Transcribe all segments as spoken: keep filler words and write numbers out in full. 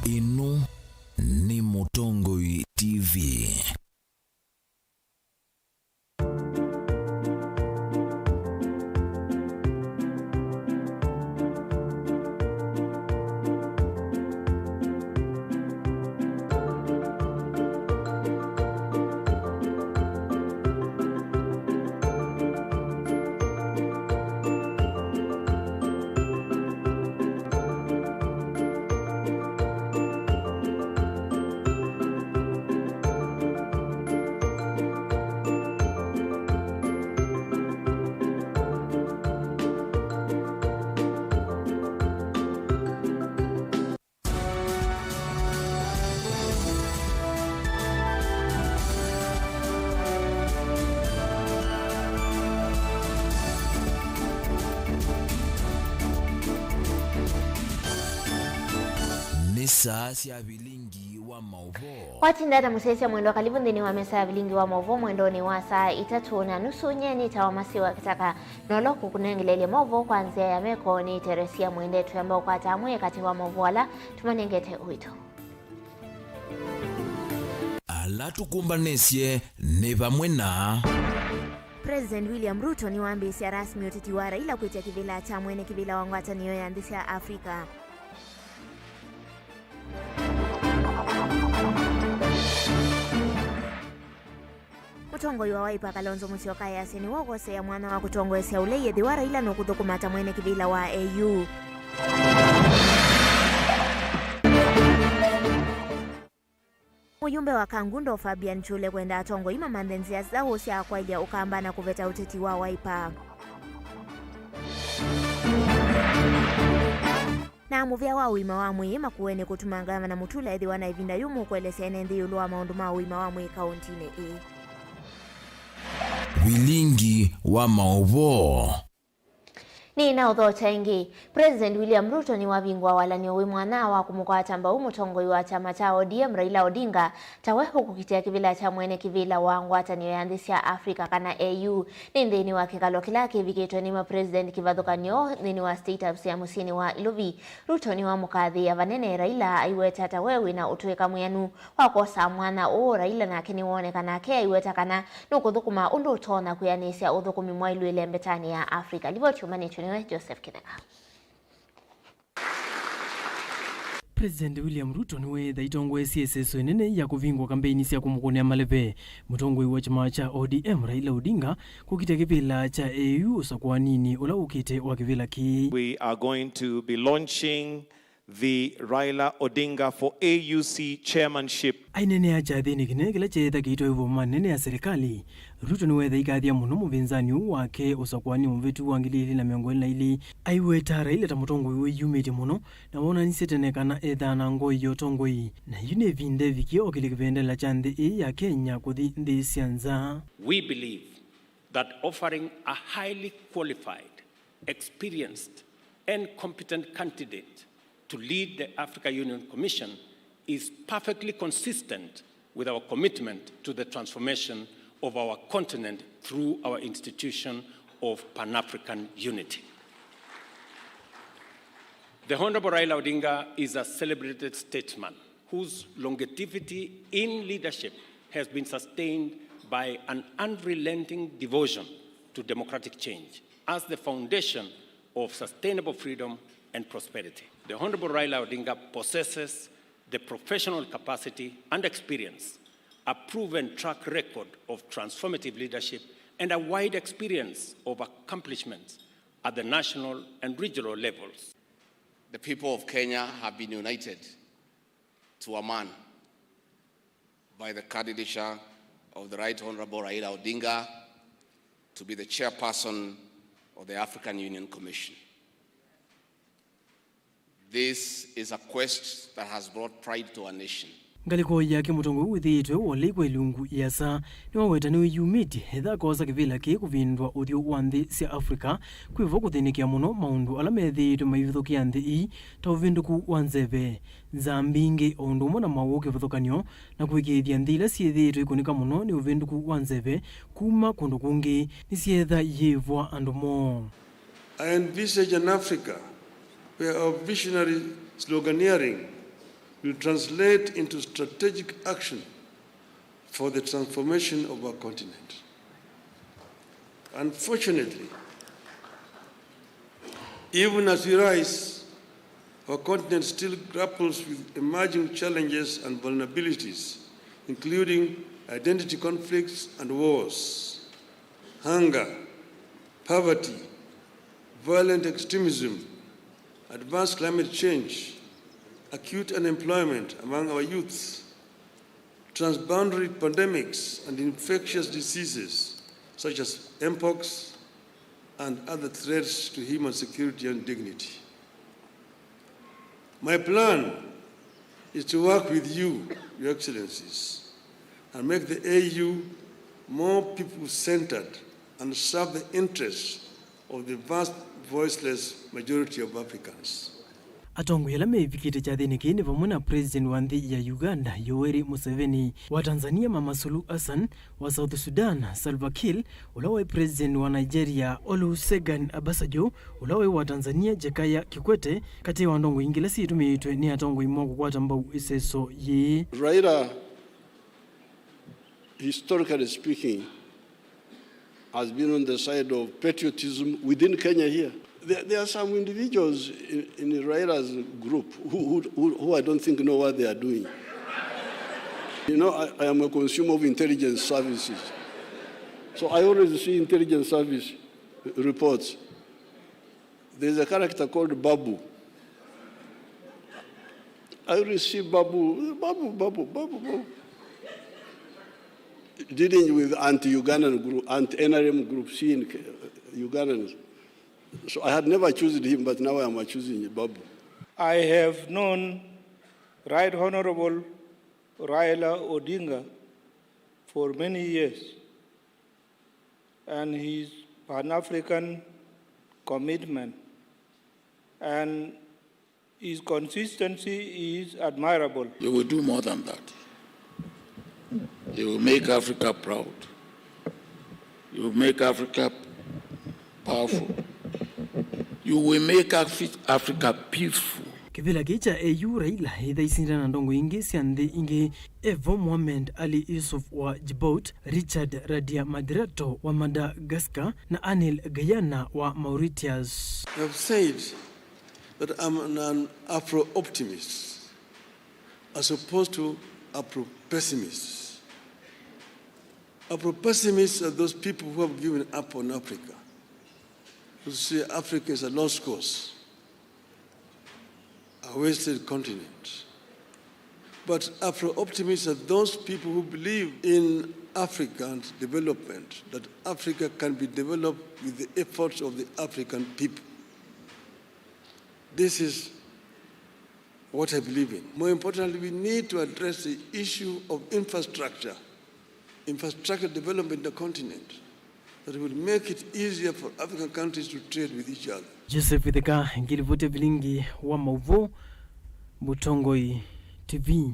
Ĩno nĩ Mũtongoi T V. Nĩ saa sya vilingi wa maũvoo. Watinda ata mũsyaĩĩsya mwendwa, kalivu nthĩnĩ wa mesa ya vilingi wa maũvoo mwendonĩ wa saa itatũ na nusu. Nyie nĩtawa Masiwa Kĩtaka, na ũla ũkũkũnengeleelya maũvoo kwa nzĩa ya meko nĩ Teresia Mwende. Twĩamba ũkwata amwe katĩ wa maũvoo ala tũmanengete ũito. Ala tũkũmbanĩsye nĩ vamwe na. President William Ruto nĩwambĩĩsya rasmi ũteti wa Raila kwĩtya kĩvĩla kya mwene kĩvĩla wa ngwatanĩo ya nthĩ sya Africa. Mũtongoi wa Wiper Kalonzo Musyoka easya nĩwe ũkoseea mwanya wa kũtongoesya ũlei ethĩwa Raila nũkũthũkũma ta mwene kĩvĩla wa A U. Mũyumbe wa Kangundo Fabian Chule kwenda atongoi mamanthe nzĩa nzaũ sya kwaĩlya ũkamba na kũveta ũteti wa Wiper. Na mũvĩa wa ũima wa mwĩĩ Makueni kũtuma Ngavana Mutula ethĩwa na ĩvinda yũmũ kũelesya ene nthĩ ĩũlũ wa maũndũ ma ũima wa mwĩĩ kaũntinĩ ĩĩ. Vilingi wa maũvoo. Nĩ na ũthokya ĩngĩ. President William Ruto nĩwavingũa walany'o wĩ mwanya wa kũmũkwata mbau mũtongoi wa kyama kya O D M Raila Odinga tawe ũkũkitĩa kĩvĩla kya mwene kĩvĩla wa ngwatanĩo ya nthĩ sya Africa kana A U. Nĩ nthĩnĩ wa kĩkalo kĩla kĩvikĩtwe nĩ ma president kĩvathũkany'o nthĩnĩ wa State House ya mũsyĩnĩ wa Ilovi, Ruto nĩwamũkathĩĩa vanene Raila aiweta tawe wĩna ũtũĩka mwĩanu wa kwosa mwanya ũũ. Raila nake nĩwooneka nake aiweta kana nũkũthũkũma ũndũ ũtonya kwĩanĩsya ũthũkũmi mwaĩlu ĩlembetanĩ ya Africa. Livoti ũmanĩtw'e nĩwe Joseph Kĩtheka. President William Ruto nĩweetha itongoesye ĩseso ĩnene ya kũvingũa kambeini sya kũmũkũnĩa maleve mũtongoi wa kyama kya O D M Raila Odinga kũkita kĩvĩla kya A U ũsakũaninĩ ũla ũkĩte wa kĩvĩla kĩĩ. We are going to be launching the Raila Odinga for A U C chairmanship. Aineenea kyathĩnĩ kĩnene kĩla kyeethakĩtwe ĩvoma nene ya silikalĩ, Ruto nĩweetha ikathya mũno mũvĩnzani ũũ wake ũsakũani mũvĩtu wa ngili ilĩ na mĩongo ĩlĩ na ilĩ. Aiweta Raila ta mũtongoi wĩyumĩtye mũno na woonanisye tene kana ethaa na ngoi ya ũtongoi, na yu nĩ ĩvinda ĩvikie okĩlye kĩvendela kya nthĩ ĩĩ ya Kenya kũthi nthĩ sya nza. We believe that offering a highly qualified, experienced and competent candidate to lead the Africa Union Commission is perfectly consistent with our commitment to the transformation of our continent through our institution of Pan-African unity. The Honorable Raila Odinga is a celebrated statesman whose longevity in leadership has been sustained by an unrelenting devotion to democratic change as the foundation of sustainable freedom and prosperity. The Honorable Raila Odinga possesses the professional capacity and experience, a proven track record of transformative leadership, and a wide experience of accomplishments at the national and regional levels. The people of Kenya have been united to a man by the candidature of the Right Honorable Raila Odinga to be the chairperson of the African Union Commission. This is a quest that has brought pride to our nation. Ngalĩko yake mũtongoi wĩthĩĩtwe wolei kwa ilungu ĩasa nĩwaweta nĩwĩyumĩtye etha akosa kĩvĩla kĩĩ kũvĩndũa ũthyũ wa nthĩ sya Africa, kwĩvo kũthĩnĩkĩa mũno maũndũ ala methĩĩtwe maivithũkĩa nthĩ ii ta ũvĩndũku wa nzeve, nzaa mbingĩ, o ũndũ ũmwe na mawau kĩvathũkany'o, na kũĩkĩĩthya nthĩ ila syĩthĩĩtwe ikũnĩka mũno nĩ ũvĩndũku wa nzeve kuma kũndũ kũngĩ nĩsyeetha iyĩĩvwa andũ moo. I envisage an Africa where our visionary sloganeering will translate into strategic action for the transformation of our continent. Unfortunately, even as we rise, our continent still grapples with emerging challenges and vulnerabilities, including identity conflicts and wars, hunger, poverty, violent extremism, advanced climate change, acute unemployment among our youths, transboundary pandemics and infectious diseases such as mpox and other threats to human security and dignity. My plan is to work with you, Your Excellencies, and make the A U more people-centered and serve the interests of the vast voiceless majority of Africans. Atongoi ala mevikĩte kyathĩnĩ kĩĩ nĩ vamwe na President wa nthĩ ya Uganda, Yoweri Museveni, wa Tanzania, Mama Suluhu Hassan, wa South Sudan, Salva Kiir, ũla waĩ President wa Nigeria, Olusegun Obasanjo, ũla waĩ wa Tanzania, Jakaya Kikwete, katĩ wa ndongoi ingĩ ila syĩtũmĩĩtwe nĩ atongoi moo kũkwata mbau ĩseso yĩĩ. Raila, historically speaking, has been on the side of patriotism within Kenya here. There, there are some individuals in, in Raila's group who, who, who, who I don't think know what they are doing. You know, I, I am a consumer of intelligence services. So I always see intelligence service reports. There's a character called Babu. I always see Babu, Babu, Babu, Babu, Babu. Dealing with anti-Ugandan group, anti-N R M group C in K-, Ugandans. So I had never chosen him, but now I am choosing Babu. I have known Right Honorable Raila Odinga for many years, and his Pan-African commitment and his consistency is admirable. You will do more than that. You will make Africa proud. You will make Africa powerful. You will make Afri-, Africa peaceful. Kĩvĩla kĩĩ kya A U, Raila ĩthaisindana na ndongoi ingĩ sya nthĩ ingĩ, evo Mohamed Ali Yusuf wa Djibouti, Richard Radiamadirato wa Madagascar, na Anil Gayana wa Mauritius. I have said that I'm an Afro-optimist as opposed to Afro-pessimist. Afro-pessimists are those people who have given up on Africa, who say Africa is a lost cause, a wasted continent. But Afro-optimists are those people who believe in Africa's development, that Africa can be developed with the efforts of the African people. This is what I believe in. More importantly, we need to address the issue of infrastructure, infrastructure development in the continent that will make it easier for African countries to trade with each other. Joseph Itheka, ngilivoti vilingi wa mauvoo, Mũtongoi T V.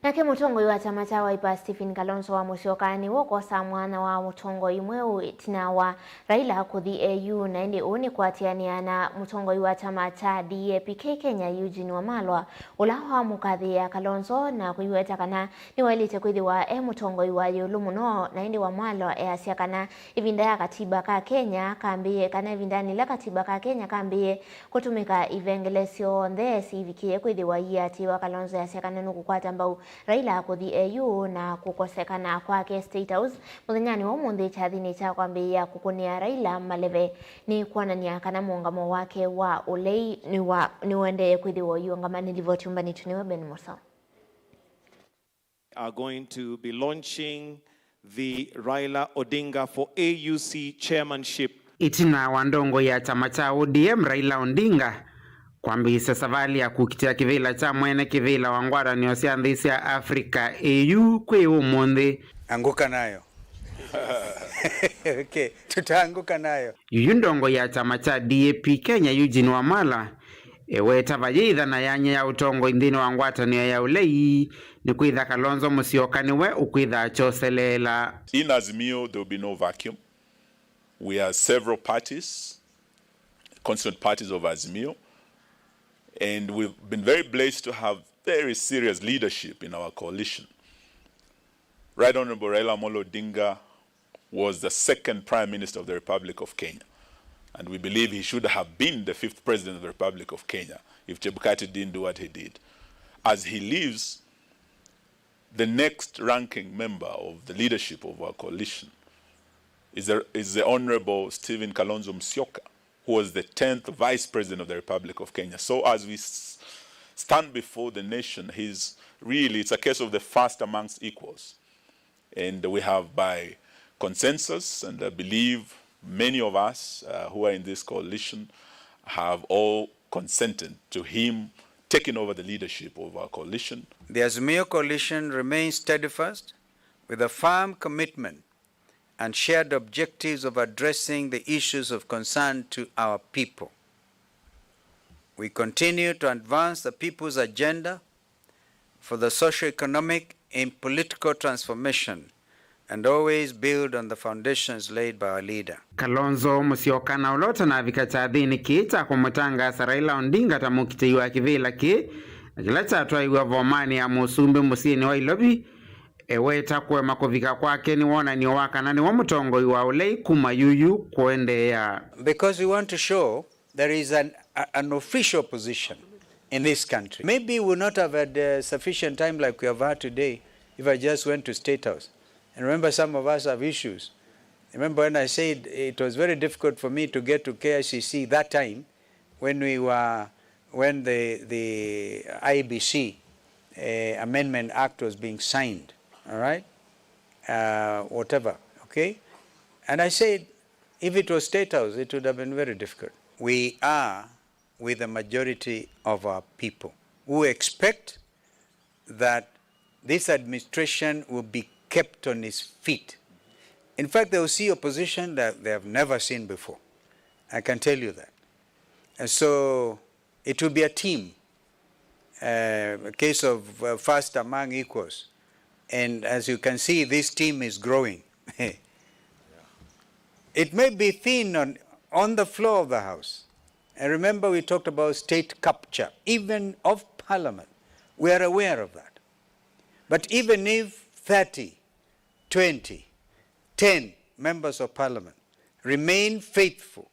Nake mũtongoi wa kyama kya Wiper, Stephen Kalonzo wa Musyoka, nĩwe ũkosa mwanya wa mũtongoi mweũ ĩtina wa Raila kũthi A U, na ĩndĩ ũũ nĩ kũatĩanĩa na mũtongoi wa kyama kya D A P K Kenya, Eugene Wamalwa, ũla wamũkathĩĩa Kalonzo na kũiweta kana nĩwaĩlĩte kwĩthĩwa e mũtongoi wa ĩũlũ mũno, na ĩndĩ Wamalwa easya kana ĩvinda ya katiba ka Kenya kambĩĩe, kana ĩvindanĩ ĩla katiba ka Kenya kambĩĩe kũtũmĩka, ivengele syonthe siivikĩe kwĩthĩwa iiatĩĩwa. Kalonzo easya kana nũkũkwata mbau Raila kũthi A U na kũkosekana kwake State House mũthenyanĩ wa ũmũnthĩ kyathĩnĩ kya kwambĩĩa kũkũnĩa Raila maleve nĩ kwonany'a kana mũũngamo wake wa ũlei nĩwa-, nĩũendee kwĩthĩwa ũiũngama. Nĩ livoti ũmbanĩtw'e nĩwe Ben Mũsao. Are going to be launching the Raila Odinga for A U C chairmanship. Ĩtina wa ndongoi ya kyama kya O D M Raila Odinga kwambĩĩsya savalĩ ya kũkitĩa kĩvĩla kya mwene kĩvĩla wa ngwatanĩo sya nthĩ sya Africa, A U, kwĩ ũmũnthĩ. Anguka nayo. Okay, tutaanguka nayo. Yuyu ndongoi ya kyama kya D A P Kenya, Eugene Wamalwa, eweta vayĩ ĩthana yanya ya ũtongoi nthĩnĩ wa ngwatanĩo ya ũlei nĩ kwĩtha Kalonzo Musyoka nĩwe ũkwĩtha akyoseleela. In Azimio, there will be no vacuum. We are several parties. constituent parties of Azimio, and we've been very blessed to have very serious leadership in our coalition. Right Honorable Raila Amolo Odinga was the second Prime Minister of the Republic of Kenya, and we believe he should have been the fifth President of the Republic of Kenya if Chebukati didn't do what he did. As he leaves, the next ranking member of the leadership of our coalition is the, is the Honorable Stephen Kalonzo Musyoka, who was the tenth Vice President of the Republic of Kenya. So as we s-, stand before the nation, he's really, it's a case of the first amongst equals. And we have, by consensus, and I believe many of us, uh, who are in this coalition have all consented to him taking over the leadership of our coalition. The Azimio coalition remains steadfast, with a firm commitment and shared objectives of addressing the issues of concern to our people. We continue to advance the people's agenda for the socio-economic and political transformation, and always build on the foundations laid by our leader. Kalonzo Musyoka, na ũla ũtanavika kyathĩnĩ kĩĩ kya kũmũtangaasa Raila Odinga ta mũkitĩi wa kĩvĩla kĩĩ, na kĩla kyatwaiwe vomanĩ ya mũsumbĩ mũsyĩnĩ wa Ilovi, eweta kũema kũvika kwake nĩ wonany'o wa kana nĩwe mũtongoi wa ũlei kuma yuyu kũendeea. Because we want to show there is an, a, an official position in this country. Maybe we would not have had, uh, sufficient time like we have had today if I just went to State House. And remember, some of us have issues. Remember when I said it was very difficult for me to get to K I C C that time when we were, when the, the I B C, uh, Amendment Act was being signed, all right? Uh, whatever, okay? And I said, if it was State House, it would have been very difficult. We are with the majority of our people who expect that this administration will be kept on its feet. In fact, they will see opposition that they have never seen before. I can tell you that. And so it will be a team, uh, a case of, uh, first among equals. And as you can see, this team is growing. It may be thin on, on the floor of the House. And remember, we talked about state capture, even of Parliament. We are aware of that. But even if thirty, twenty, ten members of Parliament remain faithful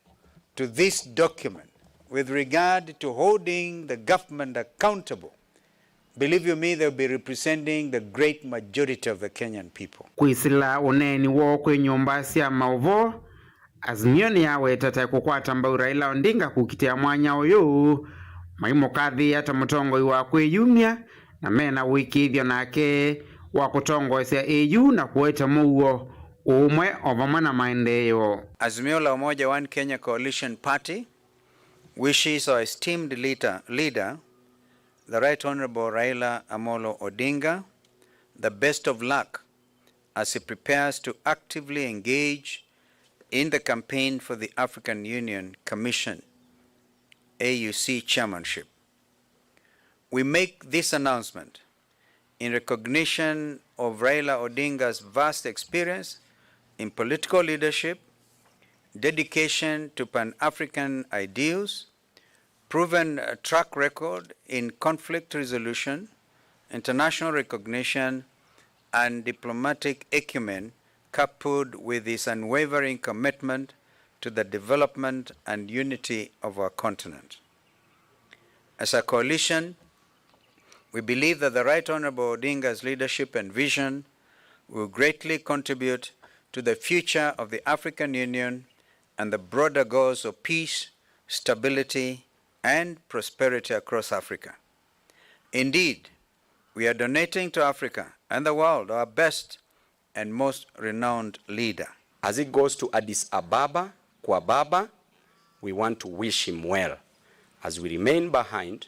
to this document with regard to holding the government accountable, believe you me, they'll be representing the great majority of the Kenyan people. Kwĩsĩla ũneeni woo kwĩ nyũmba sya maũvoo, Azimio nĩyaweta ta ĩkũkwata mbau Raila Odinga kũkitĩa mwanya ũyũ, maimũkathĩĩa ta mũtongoi wa kwĩyumya, na mena ũĩkĩĩthyo nake wa kũtongoesya ĩyu na kũete mũuo, ũũmwe o vamwe na maendeeo. Azimio la Umoja One Kenya Coalition Party wishes our esteemed leader, leader, the Right Honorable Raila Amolo Odinga, the best of luck as he prepares to actively engage in the campaign for the African Union Commission, A U C, chairmanship. We make this announcement in recognition of Raila Odinga's vast experience in political leadership, dedication to Pan-African ideals, proven, uh, track record in conflict resolution, international recognition, and diplomatic acumen, coupled with his unwavering commitment to the development and unity of our continent. As a coalition, we believe that the Right Honorable Odinga's leadership and vision will greatly contribute to the future of the African Union and the broader goals of peace, stability, and prosperity across Africa. Indeed, we are donating to Africa and the world our best and most renowned leader. As he goes to Addis Ababa, kwa baba, we want to wish him well. As we remain behind,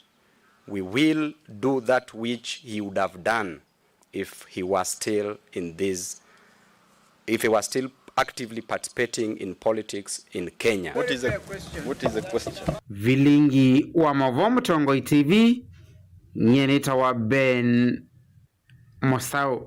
we will do that which he would have done if he was still in this, if he was still actively participating in politics in Kenya. What is the, what is the question? Vilingi wa maũvoo Mũtongoi T V, nyie nĩtawa Ben Mũsaũ.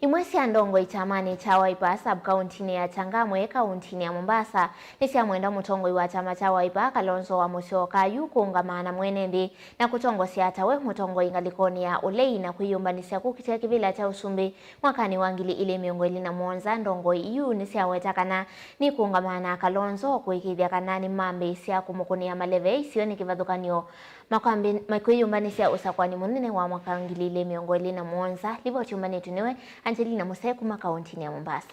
Imwe sya ndongoi kyamanĩ kya Wiper sub-kauntinĩ ya Changamwe, kauntinĩ ya Mombasa, nĩsyamwenda mũtongoi wa kyama kya Wiper, Kalonzo wa Musyoka, yu kũũngama na mwene nthĩ na kũtongosya tawe mũtongoi ngalĩkonĩ ya ũlei na kwĩyũmbanĩsya kũkitĩa kĩvĩla kya ũsumbĩ mwakanĩ wa ngili ilĩ mĩongo ĩlĩ na mũonza. Ndongoi iu nĩsyaweta kana nĩkũũngama na Kalonzo kũĩkĩĩthya kana nĩmambĩĩsya kũmũkũnĩa maleve isionĩ kĩvathũkany'o makwambĩ-, makwĩyũmbanĩsya ũsakũanĩ mũnene wa mwaka wa ngili ilĩ mĩongo ĩlĩ na mũonza. Livoti yũmbanĩtw'e nĩwe Angelina Musee kuma kauntinĩ ya Mombasa.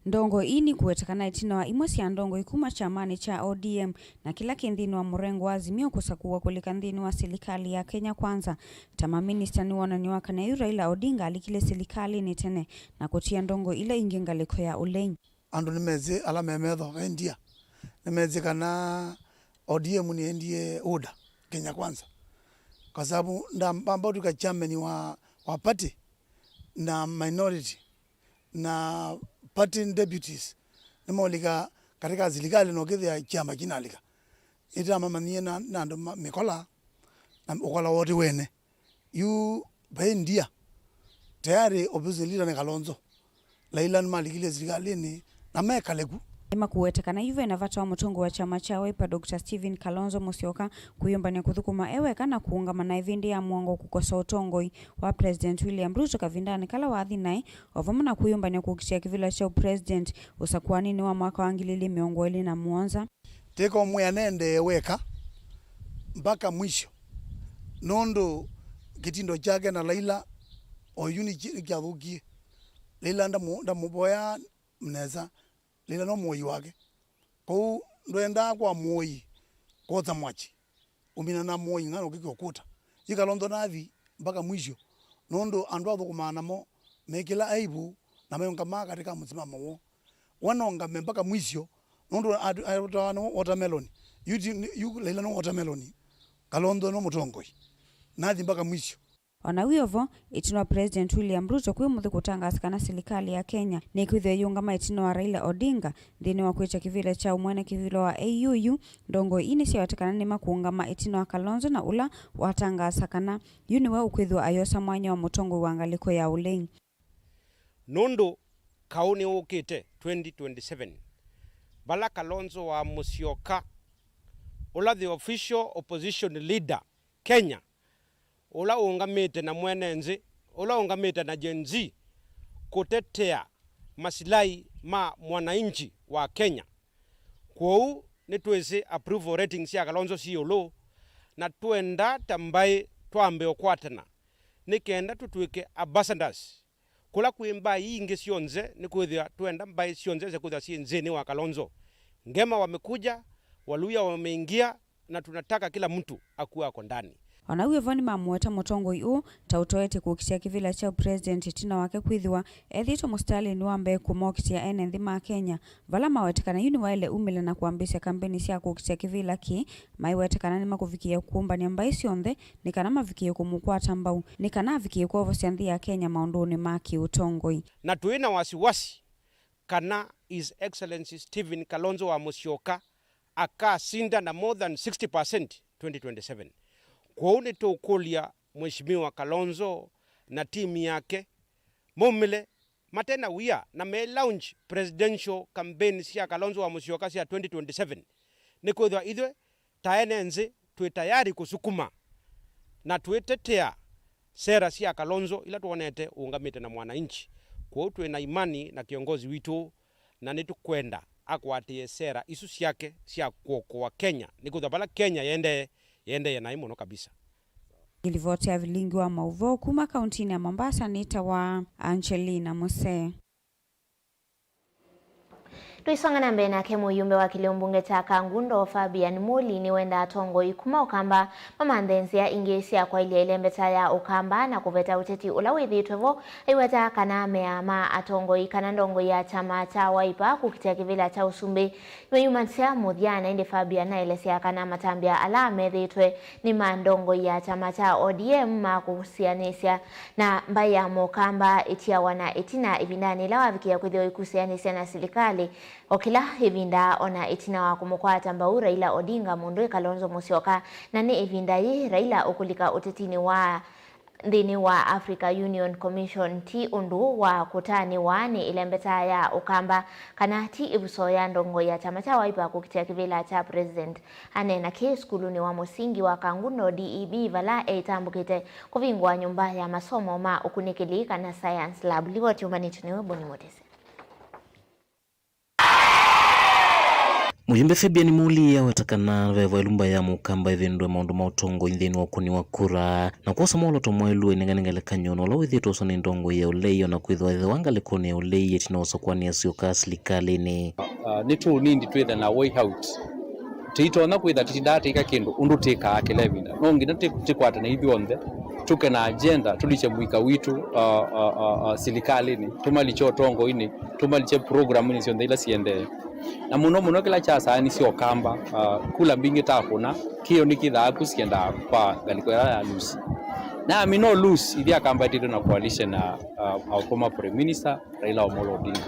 Ndongoi ii nikũweta kana ĩtina wa imwe sya ndongoi kuma kyamanĩ kya O D M na kĩla kĩ nthĩnĩ wa mũrengo wa Azimio kũsakũwa kũlika nthĩnĩ wa silikalĩ ya Kenya Kwanza ta maminista, nĩ wonany'o wa kana yu Raila Odinga alikile silikalĩnĩ tene na kũtia ndongoi ila ingĩ ngalĩko ya ũlei. Andũ nĩmesĩ, ala me metho ve ndia, nĩmesĩ kana O D M nĩendie UDA, Kenya Kwanza, kwa sababu ndambamba ũtuka chairman wa, wa party na minority na party deputies nĩmaũlika katika silikalĩ na ũkĩthĩa kyama kinalika. Nĩtamamanyie na, na andũ ma, mĩkola na ũkola wote wene. Yu vai ndia, tayari opposition leader nĩ Kalonzo. Laila nĩmalikile silikalĩnĩ na mekale ku. Nĩmakuwete kana yu vena vata wa mũtongoi wa kyama kya Wiper, Doctor Stephen Kalonzo Musyoka, kwĩyũmbany'a kũthũkũma e weka na kũũngama na ĩvĩndĩ ya mũongo kũkosa ũtongoi wa President William Ruto kavindanĩ kala wathi naĩ, o vamwe na kwĩyũmbany'a kũkitĩa kĩvĩla kya ũpresident ũsakũanĩnĩ wa mwaka wa ngili ilĩ mĩongo ĩlĩ na mũonza. Tĩka ũmwĩa nendee weka mpaka mwisho, nũndũ kĩtindo kyake na Laila oyu nĩ kyathũkie. Laila ndamũ-, ndamũvoyaa nesa. Laila no mũoi wake. Kwoou ndwendaa kwa mũoi kũta mwaki. Ũmina na mũoi ng'ano kĩkĩ ũkũta. Yu Kalonzo nathi mpaka mwisho, nũndũ andũ athũkũmaa namo mekĩla aibu na meũngamaa katika msimamo woo. Wanongame mpaka mwisho, nũndũ atu-, atawa nĩ watermelon. Yu ti, yu Laila nĩ watermelon. Kalonzo nĩ mũtongoi. Nathi mpaka mwisho. O na wĩ o vo, ĩtina wa President William Ruto kwĩ mũthĩ kũtangaasa kana silikalĩ ya Kenya nĩkwĩthĩwa yĩũngama ĩtina wa Raila Odinga nthĩnĩ wa kwĩtya kĩvĩla kya ũmwene kĩvĩla wa A U U, ndongoi ii nĩsyawetekana nĩmakũũngama ĩtina wa Kalonzo na ũla watangaasa kana yu nĩwe ũkwĩthĩwa ayosa mwanya wa mũtongoi wa ngalĩko ya ũlei. Nũndũ kaũ nĩũkĩte twenty twenty-seven, vala Kalonzo wa Musyoka, ũla the official opposition leader Kenya, ũla ũũngamĩte na mwene nthĩ, ũla ũũngamĩte na Gen Z, kũtetea masilai ma mwananchi wa Kenya. Kwoou nĩtwĩsĩ approval ratings sya Kalonzo syĩ ĩũlũ, na twenda ta mbaĩ twambe ũkwatana nĩ kenda tũtw'ĩke ambassadors. Kũla kwĩ mbaĩ ii ingĩ syonthe, nĩkwĩthĩa twenda mbaĩ syonthe syakwĩthĩa syĩ nthĩnĩ wa Kalonzo. Ngema wamekuja, Waluya wameingia, na tunataka kila mtu akuwe ako ndani. O na wĩ o vo, nĩmamũweta mũtongoi ũũ ta ũtoetye kũkitĩa kĩvĩla kya ũpresident ĩtina wake kwĩthĩwa ethĩĩtwe mũsitalĩnĩ wa mbee kũmokitĩa ene nthĩ ma Kenya, vala maweta kana yu nĩwaĩle umĩla na kwambĩĩsya kambeni sya kũkitĩa kĩvĩla kĩĩ, maiweta kana nĩmakũvikĩĩa kũũmbany'a mbaĩ syonthe nĩ kana mavikĩĩe kũmũkwata mbau, nĩ kana avikĩĩe kwovosya nthĩ ya Kenya maũndũnĩ ma kĩũtongoi. Na twĩ na wasiwasi kana His Excellency Stephen Kalonzo wa Musyoka akasinda na more than sixty percent twenty twenty-seven. Kwoou nĩtũkũlya Mheshimiwa Kalonzo na timu yake maumĩle mate na wia na me launch presidential campaign sya Kalonzo wa Musyoka sya twenty twenty-seven, nĩkwĩthĩwa ithyĩ ta ene nthĩ twĩ tayari kũsukuma na twĩtetea sera sya Kalonzo ila twonete ũũngamĩte na mwananchi. Kwoou twĩ na imani na kĩongozi witũ, na nĩtũkwenda akwatĩe sera isu syake sya kũokoa Kenya, nĩkwĩthĩwa vala Kenya yendee, yendee naĩ mũno kabisa. Ĩlivoti ya vilingi wa maũvoo kuma kauntinĩ ya Mombasa nĩtawa Angelina Musee. Tũisonga na mbee nake, mũyumbe wa kĩlĩo mbunge kya Kangundo, Fabian Muli, nĩwendaa atongoi kuma Ũkamba mamanthe nzĩa ingĩ sya kwaĩlya ĩlembeta ya Ũkamba na kũveta ũteti ũla wĩthĩĩtwe vo, aiweta kana mea ma atongoi kana ndongoi ya kyama kya Wiper kũkitĩa kĩvĩla kya ũsumbĩ nĩmeyumanĩsya mũthya, na ĩndĩ Fabian aelesya kana matambya ala methĩĩtwe nĩ ma ndongoi ya kyama kya O D M ma kũsianĩsya na mbaĩ ya Mũkamba ĩtiawa na ĩtina ĩvindanĩ ĩla wavikĩĩa kwĩthĩwa ĩkusianĩsya na silikalĩ O kĩla ĩvinda, ona ĩtina wa kũmũkwata mbau Raila Odinga, mũndũ ĩ Kalonzo Musyoka, na nĩ ĩvinda yĩĩ Raila ũkũlika ũtetinĩ wa nthĩnĩ wa Africa Union Commission ti ũndũ wa kũtanĩwa nĩ ĩlembeta ya Ũkamba kana ti ĩvuso ya ndongoi ya kyama kya Wiper kũkitĩa kĩvĩla kya President. Aneena kĩĩ sukulunĩ wa mũsingi wa Kangundo D E B, vala eitambũkĩte kũvingũa nyũmba ya masomo ma ũkunĩkĩli kana science lab. Livoti yũmbanĩtw'e nĩwe Boni Mutesi. Mũyumbe Fabian Muli aweta kana ve vaĩlu mbaĩ ya Mũkamba ĩvĩndũe maũndũ ma ũtongoi nthĩnĩ wa ũkũni wa kura, na kwosa mwolooto mwaĩlu ĩnengane ngelekany'o na ũla wĩthĩĩtwe ũswa nĩ ndongoi ya ũlei, o na kwĩthĩwa ethĩwa ngalĩkonĩ ya ũlei ĩtina wa ũsakũanĩa syoka silikalĩnĩ. Uh, nĩtũũnindi twĩthe na way out. Tũitonya kwĩtha tũtindaa tũika kĩndũ ũndũ twĩkaa kĩla ĩvinda. No nginya tĩ-, tĩkwatane ithyonthe, tũke na agenda, tũlikye mũika witũ, uh, uh, uh, uh, silikalĩnĩ, tũmalikye ũtongoinĩ, tũmalikye programinĩ syonthe ila siendee. Na mũno mũno kĩla kyasaanisye Ũkamba, uh, kula mbingĩ ta kũna, kĩo nĩkĩthaa ku siendaa kwa ngalĩko ĩla ya Lucy. Na amina Lucy, ithyĩ Akamba ĩtĩtwe na coalition na, uh, our former Prime Minister, Raila Amolo Odinga.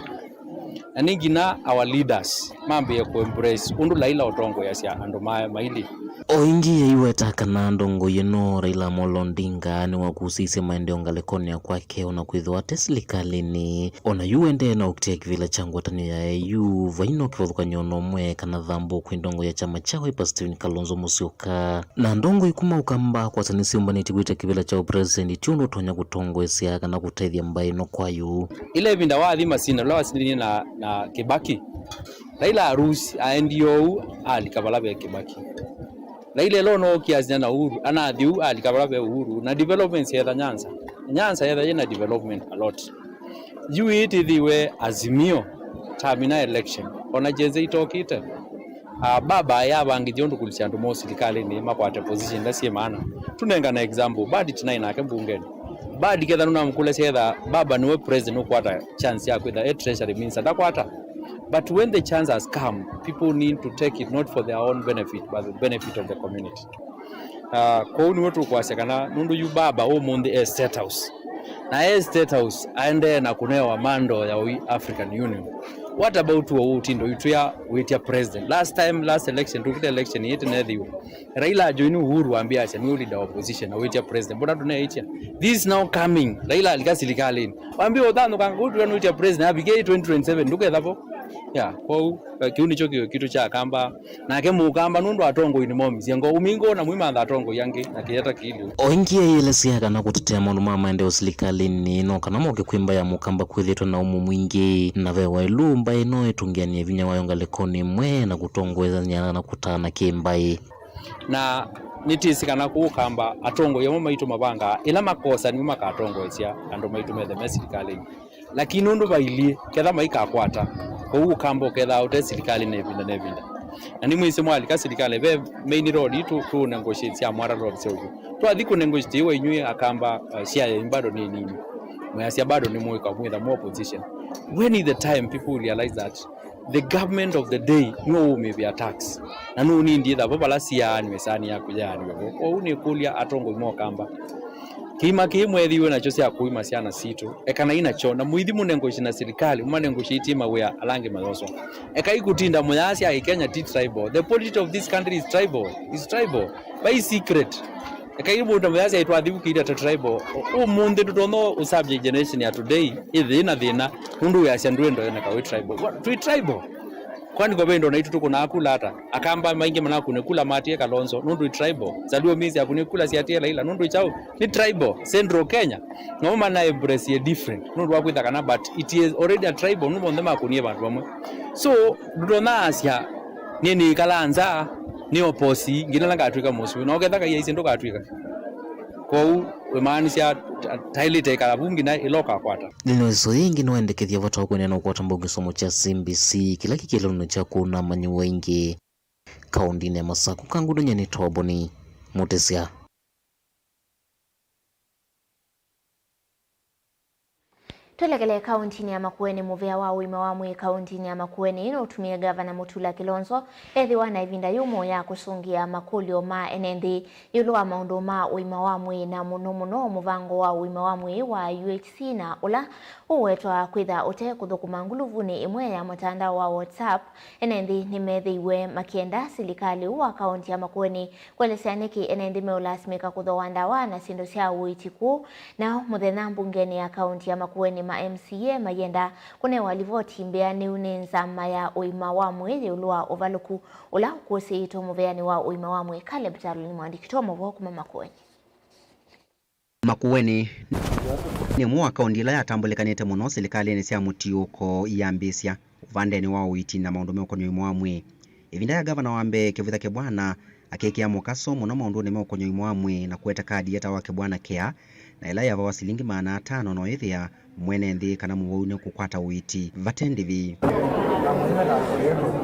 Na nĩ nginya our leaders mambĩĩe kũ embrace ũndũ Raila ũtongoeasya andũ ma-, mailĩ. O ĩngĩ aiweta kana ndongoi ĩno Raila Amolo Odinga nĩwakusĩisye maendeeo ngalĩkonĩ ya kwake, o na kwĩthĩwa ate silikalĩnĩ. O na yu endee na ũkitĩa kĩvĩla kya ngwatanĩo ya A U, vai na kĩvathũkany'o o na ũmwe kana thambo kwĩ ndongoi ya kyama kya Wiper Stephen Kalonzo Musyoka. Na ndongoi kuma Ũkamba kwasya nĩsyũmbanĩtye kwĩtya kĩvĩla kya ũpresident ti ũndũ ũtonya kũtongoesya kana kũtethya mbaĩ ĩno kwa yu. Ĩla ĩvinda wathi masinda, ũla wasindanie na, na Kibaki, Raila arusi aendie ũu, alika vala ve Kibaki. Raila ĩla ũnookie asinya na Uhuru, anathi ũu, alika vala ve Uhuru, na developments yetha Nyanza. Nyanza yetha yĩna development a lot. Yu ĩtĩthĩwe Azimio, tamina election, ona Gen Z itokĩte. Ah, baba yavangĩthya ũndũ kũlikya andũ moo silikalĩnĩ makwate position ila syĩ maana. Tũnengane example, Badi tinaĩ nake mbungenĩ. Badi ketha nũnamũkũlasya etha baba nĩwe president ũkwata chance ya kwĩtha e treasury minister, ndakwata. But when the chance has come, people need to take it not for their own benefit, but the benefit of the community. Ah, kwoou nĩw'o tũkwasya kana nũndũ yu baba ũmũnthĩ e State House, na e State House aendee na kũnewa mandoo ya ũi African Union. What about ũũ ũtindo yu twĩa wĩtya president? Last time, last election, tũkĩte election ĩĩ tĩneethĩiwe, Raila ajoini Uhuru ambĩa asya nĩwe leader wa opposition na wĩtya president. Mbona tũneĩtya? This is now coming. Raila alika silikalĩnĩ. Wambĩa ũthanũkanga kũu twĩa nĩwĩtya president, avikie twenty twenty-seven, ndũketha vo. Yeah, kwoou, eh, kĩu nĩkyo kĩo kitũ kya Akamba. Nake Mũkamba nũndũ atongoi nĩmomisye ngoo, ũmingo na mwĩmantha atongoi angĩ na kĩyata kĩilũ. O ĩngĩ aielesya kana kũtetea maũndũ ma maendeeo silikalĩnĩ no kana moke kwĩ mbaĩ ya Mũkamba kwĩthĩĩtwe na ũmũ mwingĩ, na ve waĩlu mbaĩ ĩno ĩtũngĩanĩe vinya wayo ngalĩkonĩ ĩmwe na kũtongoesany'a na kũtaana kĩ mbaĩ. Na nĩtĩsĩ kana kũu Ũkamba atongoi amwe maitũ mavangaa ĩla makosa nĩmo makatongoesya andũ maitũ methe me silikalĩnĩ. Lakini ũndũ vailyĩ, ketha maikakwata, kũu Ũkamba ũkethaa ũte silikalĩnĩ ĩvinda na ĩvinda. Na nĩmwĩsĩ mwalika silikalĩ, ve main road itũ tũũnegotiate sya Mwara road sya ũvyũ. Twathi kũnegotiate wa inyw'ĩ Akamba, uh, share yenyu bado nĩ nini. Mwĩasya bado nĩ mũĩka mwĩtha mu opposition. When is the time people realize that the government of the day nĩwe ũũmĩvĩa tax? Na nũnindi ĩtha vo vala siaanw'e, sani yaku yaanw'e vo. Kwoou nĩkũlya atongoi ma Ũkamba. Kĩima kĩĩ mweethĩiwe nakyo sya kũima syana sitũ, ekanai nakyo, na mũithi mũnegotiate na silikalĩ, mũmanegotiatie mawĩa ala angĩ mayoswa. Ekai kũtinda mũyasya Akenya ti tribal. The politics of this country is tribal. Is tribal. Vai secret. Ekai mũndũ mũyasya itwathivukĩire ta tribal. Ũmũnthĩ ndũtonya ũsubject generation ya today ĩthĩĩ na thĩna, nũndũ wĩasya ndwĩ ndooneka wĩ tribal. What? Twĩ tribal? Kwani kwa vendo na itu tũkũnaa kula ata? Akamba maingĩ manakune kula matie Kalonzo nũndũ ĩ tribal. Jaluo mĩsĩ akune kula siatie Raila nũndũ ĩ kyaũ? Nĩ tribal. Central Kenya namo mana embrace a different nũndũ wa kwĩtha kana, but it is already a tribal nũndũ onthe makunie vandũ vamwe. So ndũtonya asya nĩ nĩkala nza nĩ oposi nginya la ngatwĩka mũsu na ũketha Ngai aisye ndũkatwĩka. Kwoou wĩmaanisya taĩlĩte ĩkala vu nginya ĩla ũkakwata. Nthĩnĩ wa ĩsoo yĩngĩ nĩwaendekethya vata wa kũendeea na ũkwata mbau kĩsomo kya C B C kĩla kĩkĩlonĩ kya kũna amanyĩw'a aingĩ kaũndĩnĩ ya Masaku. Kangũndũ nyie nĩ Toboni Mũtĩsya. Twelekele kauntinĩ ya Makueni, mũvĩa wa ũima wa mwĩĩ kauntinĩ ya Makueni nũtumie Gavana Mutula Kilonzo ethĩwa na ĩvinda yũmũ ya kũsũngĩa makũlyo ma ene nthĩ ĩũlũ wa maũndũ ma ũima wa mwĩĩ, na mũno mũno mũvango wa ũima wa mwĩĩ wa U H C, na ũla ũwetwa kwĩtha ũte kũthũkũma nguluvunĩ ĩmwe ya mũtandao wa WhatsApp. Ene nthĩ nĩmethĩiwe makĩenda silikalĩ ũũ wa kaunti ya Makueni kũelesya nĩkĩ ene nthĩ meũlasimĩka kũthooa ndawa na syĩndũ sya ũiiti kũu. Nao mũthenya mbungenĩ ya kaunti ya Makueni, ma M C A mayenda kũnewa livoti mbĩanĩu nĩ nzama ya ũima wa mwĩĩ ĩũlũ wa ũvalũku ũla ũkũsĩĩtwe mũvĩanĩ wa ũima wa mwĩĩ. Caleb Kyalo nĩ mũandĩki witũ wa maũvoo kuma Makueni. Makueni nĩ ũmwe wa kaunti ĩla yatambũlĩkanĩte mũno silikalĩnĩ sya mũtiũko yambĩĩsya ũvandenĩ wa ũiiti na maũndũ meũkony'a ũima wa mwĩĩ. Ĩvinda ya ngavana wa mbee Kivutha Kibwana akĩkĩa mũkaso mũno maũndũnĩ meũkony'a ũima wa mwĩĩ na kũete kadi yĩtawa Kibwana Care, na ĩla yavawa silingi maana atano no ĩthĩa mwene nthĩ kana mũvou nĩ kũkwata ũiiti vate ndĩvi.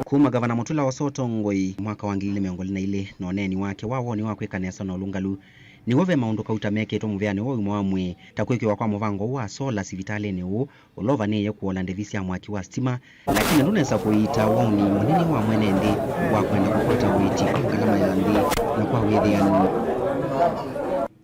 Kuma Gavana Mutula osa ũtongoi mwaka wa ngili ilĩ mĩongo ĩlĩ na ilĩ, na ũneeni wake wa woni wa kwĩka nesa na ũlũngalu, nĩw'o ve maũndũ kauta mekĩtwe mũvĩanĩ wa ũima wa mwĩĩ, ta kwĩkĩwa kwa mũvango ũũ wa sola sivitalĩnĩ ũũ, ũla ũvanĩĩe kũola ndĩvi sya mwaki wa sitima, lakini ndũnesa kũiita wauni mũnene wa mwene nthĩ wa kwenda kũkwata ũiiti kwa ngalama ya nthĩ na kwa wĩthĩanu.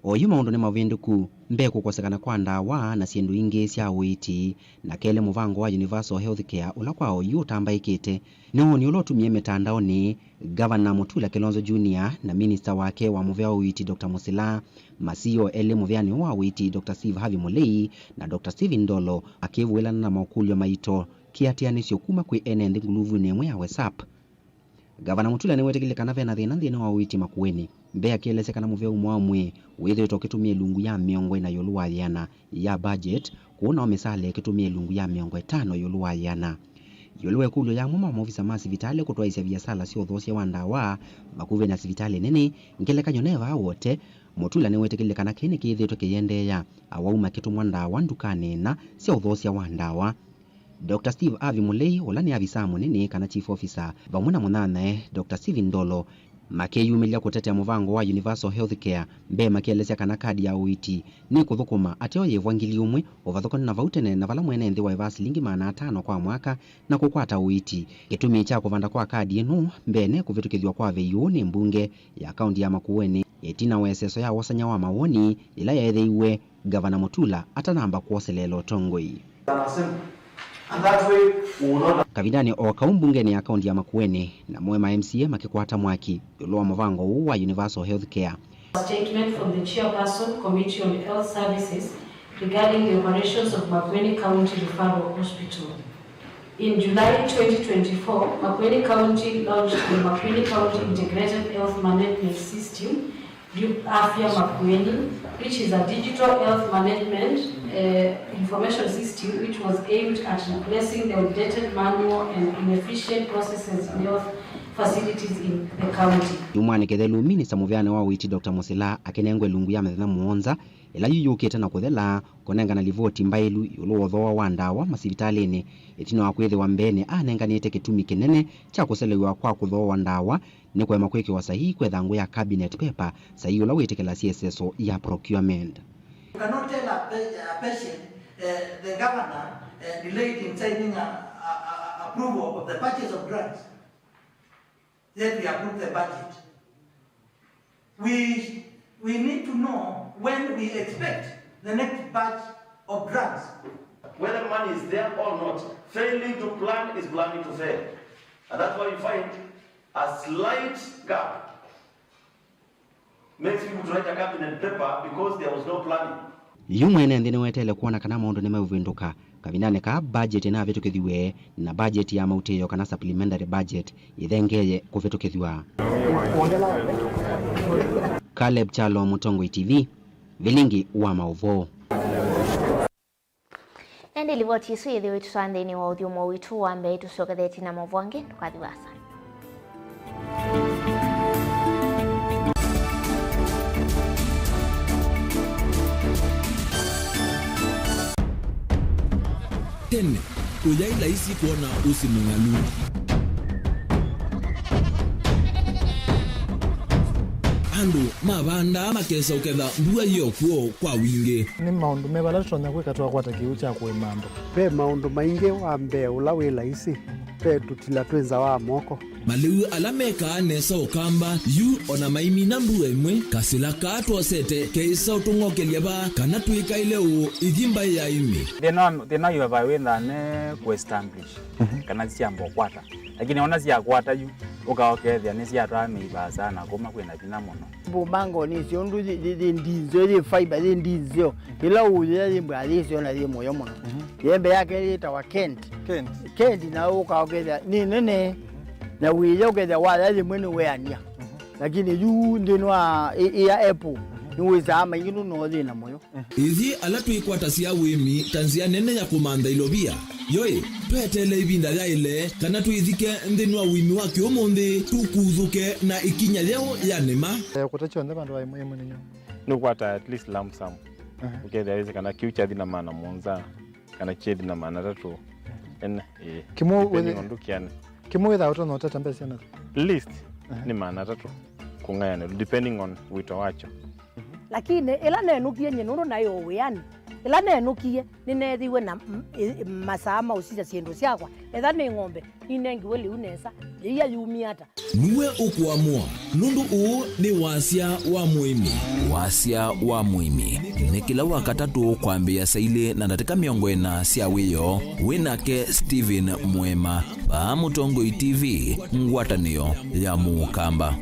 Oyu maũndũ nĩ mavĩndũku, mbee kũkosekana kwa ndawa na syĩndũ ingĩ sya ũiiti, na kelĩ mũvango wa Universal Health Care ũla kwa oyu ũtambaĩkĩte, nĩ woni ũla ũtumie mĩtandaonĩ, Gavana Mutula Kilonzo Junior na minista wake wa mũvea wa ũiiti Doctor Musila, ma C E O elĩ mũvĩanĩ ũũ wa ũiiti Doctor Steve Harvey Mullei na Doctor Stephen Ndolo makĩvũĩlana na mokũlyo maito kĩatĩanĩsyo kuma kwĩ ene nthĩ nguluvunĩ ĩmwe ya WhatsApp. Gavana Mutula nĩwetĩkĩlile kana vena thĩna nthĩnĩ wa ũiiti Makueni, mbee akĩelesya kana mũvea ũima wa mwĩĩ wĩthĩĩtwe ũkĩtũmĩa ilungu ya mĩongo ĩna ĩũlũ wa ĩana ya budget, kũu nao mĩsaala ĩkĩtũmĩa ilungu ya mĩongo ĩtano ĩũlũ wa ĩana. Ĩũlũ wa ĩkũlyo ya amwe ma maovisa ma sivitalĩ kũtwaĩĩsya viasala sya ũthoosya wa ndawa vakuvĩ na sivitalĩ nene, ngelekany'o neva awote, Mutula nĩwetĩkĩlile kana kĩĩ nĩkĩthĩĩtwe kĩyĩendeea, awau makĩtũmwa ndawa ndukanĩ ĩna sya ũthoosya wa ndawa. Doctor Steve Harvey Mullei, ũla nĩ avisaa mũnene kana chief officer, vamwe na mũnyanyae, Doctor Stephen Ndolo, makĩyumĩlya kũtetea mũvango wa Universal Health Care, mbee makĩelesya kana kadi ya ũiiti nĩkũthũkũma ateo yĩvwa ngili ũmwe, ũvathũkanu na vau tene na vala mwene nthĩ waĩvaa silingi maana atano kwa mwaka na kũkwata ũiiti. Kĩtumi kya kũvanda kwa kadi ĩno mbee nĩ kũvĩtũkĩthw'a kwa vei ũũ nĩ mbunge ya kaunti ya Makueni, ĩtina wa ĩseso ya wosany'a wa mawoni ĩla yeethĩiwe Gavana Mutula atanamba kwoseleela ũtongoi. And that way we will not. Kavindanĩ o kau mbungenĩ ya kaunti ya Makueni, namo ma M C A makĩkwata mwaki ĩũlũ wa mũvango ũũ wa Universal Health Care. Statement from the chairperson, Committee on Health Services, regarding the operations of Makueni County Referral Hospital. In July twenty twenty-four, Makueni County launched the Makueni County Integrated Health Management System, Afya Makueni, which is a digital health management, uh, information system which was aimed at replacing the outdated manual and inefficient processes in health facilities in the county. Kyumwanĩ kĩthelu, minista mũvĩanĩ wa ũiiti Doctor Musila akĩnengwa ĩlungu ya mĩthenya mũonza ĩla yu yũkĩte na kũthela kũnengana livoti mbaĩlu ĩũlũ wa ũthooa wa ndawa masivitalĩnĩ, ĩtina wa kwĩthĩwa mbeenĩ anenganĩte kĩtumi kĩnene kya kũseleew'a kwa kũthooa ndawa nĩ kũema kwĩkĩwa saii kwa ĩthangũ ya cabinet paper, saii ũla wĩtĩkĩlasya ĩseso ya procurement. You cannot tell a pa-, a patient, eh, the governor, eh, delayed in signing a, a, a, a approval of the purchase of drugs. Yet we approve the budget. We, we need to know when we expect the next batch of drugs. Whether money is there or not, failing to plan is planning to fail. And that's why you find a slight gap makes people to write a cabinet paper because there was no planning. Yu mwene nthĩ nĩweteele kwona kana maũndũ nĩmeũvĩndũka kavindanĩ kaa budget ĩnavĩtũkĩthiw'e na budget ya mautĩĩo kana supplementary budget ĩthengee kũvĩtũkĩthw'a. Caleb Kyalo, Mũtongoi T V, vilingi wa maũvoo. Ĩndĩ livoti ĩsu yĩthĩwe ĩtũtwaa nthĩnĩ wa ũthyũmũo witũ wa mbee, tũsyokethe ĩtina maũvoo angĩ, ndũkathi vaasa. Tene, ũyaĩ laisi kwona ũsĩ mũng'alu. Andũ mavandaa makesa ũketha mbua yĩ o kw'o kwa wingĩ. Nĩ maũndũ meva ala tũtonya kwĩka twakwata kĩw'ũ kya kũĩma andũ? Ve maũndũ maingĩ. Wa mbee ũla wĩ laisi, ve tũtila twĩ nza wa moko. Malĩu ala mekaa nesa Ũkamba yu o na maimina mbua ĩmwe, kasĩla kaa twosete keĩsa ũtũng'okelya vaa kana twĩkaĩle ũũ ithi mbaĩ ya ĩmĩ. Thĩna wa, thĩna wa highway wĩthaa ne kũ establish, mhm, kana syamba ũkwata. Lakini ona syakwata yu, ũka ũkethĩa nĩsyatwaa mĩivaa sana kuma kwĩna vinya mũno. Mbumangoni icio ũndũ yĩ, yĩ, yĩ ndinzeo, yĩ fiber, yĩ ndinzeo. Ĩla ũyĩa yĩ mbwa yĩsyo na yĩ mũyo mũno. Mhm. Yembe yake yĩtawa Kent. Kent. Kent na ũka ũkethĩa nĩ nene. Mhm. Na wĩya ũkethĩa waya yĩmwe nĩ weania. Mhm. Lakini yu nthĩnĩ wa ĩ, ĩ ya apple, mhm, nĩ wĩsaa maingĩ nũno thĩna mũyo. Ithyĩ ala twĩkwatasya ũĩmi ta nzĩa nene ya kũmantha ilovia, yoĩ, tweteele ĩvinda yaĩle kana twĩthike nthĩnĩ wa ũĩmi wa kĩũmũnthĩ, tũkuthũke na ĩkinya yeũ ya nĩma. Eh, kũta kyonthe vandũ va ĩmwe ĩmwe nĩnyo. Nĩũkwata at least lump sum. Aha. Ũkethĩa wĩsĩ kana kĩu kyathi na maana mũonza, kana kyethi na maana atatũ. Ene, ĩĩ. Kĩmwe depending wĩthĩ-, on ndũkĩanĩ. Kĩmwe wĩthaa ũtonya ũtata mbesa na. Least, aha, nĩ maana atatũ kũng'ayanĩlwa, depending on wĩto wakyo. Lakini ĩla nenũkie nyie nũndũ naĩ o wĩanĩ, ĩla nenũkie nĩneethiwe na m-, ĩ-, masaa ma ũsisya syĩndũ syakwa, etha nĩ ng'ombe, ninengiwe lĩu nesa, yĩia yumie ata? Nue ũkũamũa, nũndũ ũũ nĩ Wasya wa Mũĩmi. Wasya wa Mũĩmi nĩ kĩla Wakatatũ kwambĩĩa saa ilĩ na ndatĩka mĩongo ĩna sya wĩoo, wĩ nake Stephen Mwema, vaa Mũtongoi T V, ngwatanĩo ya Mũkamba.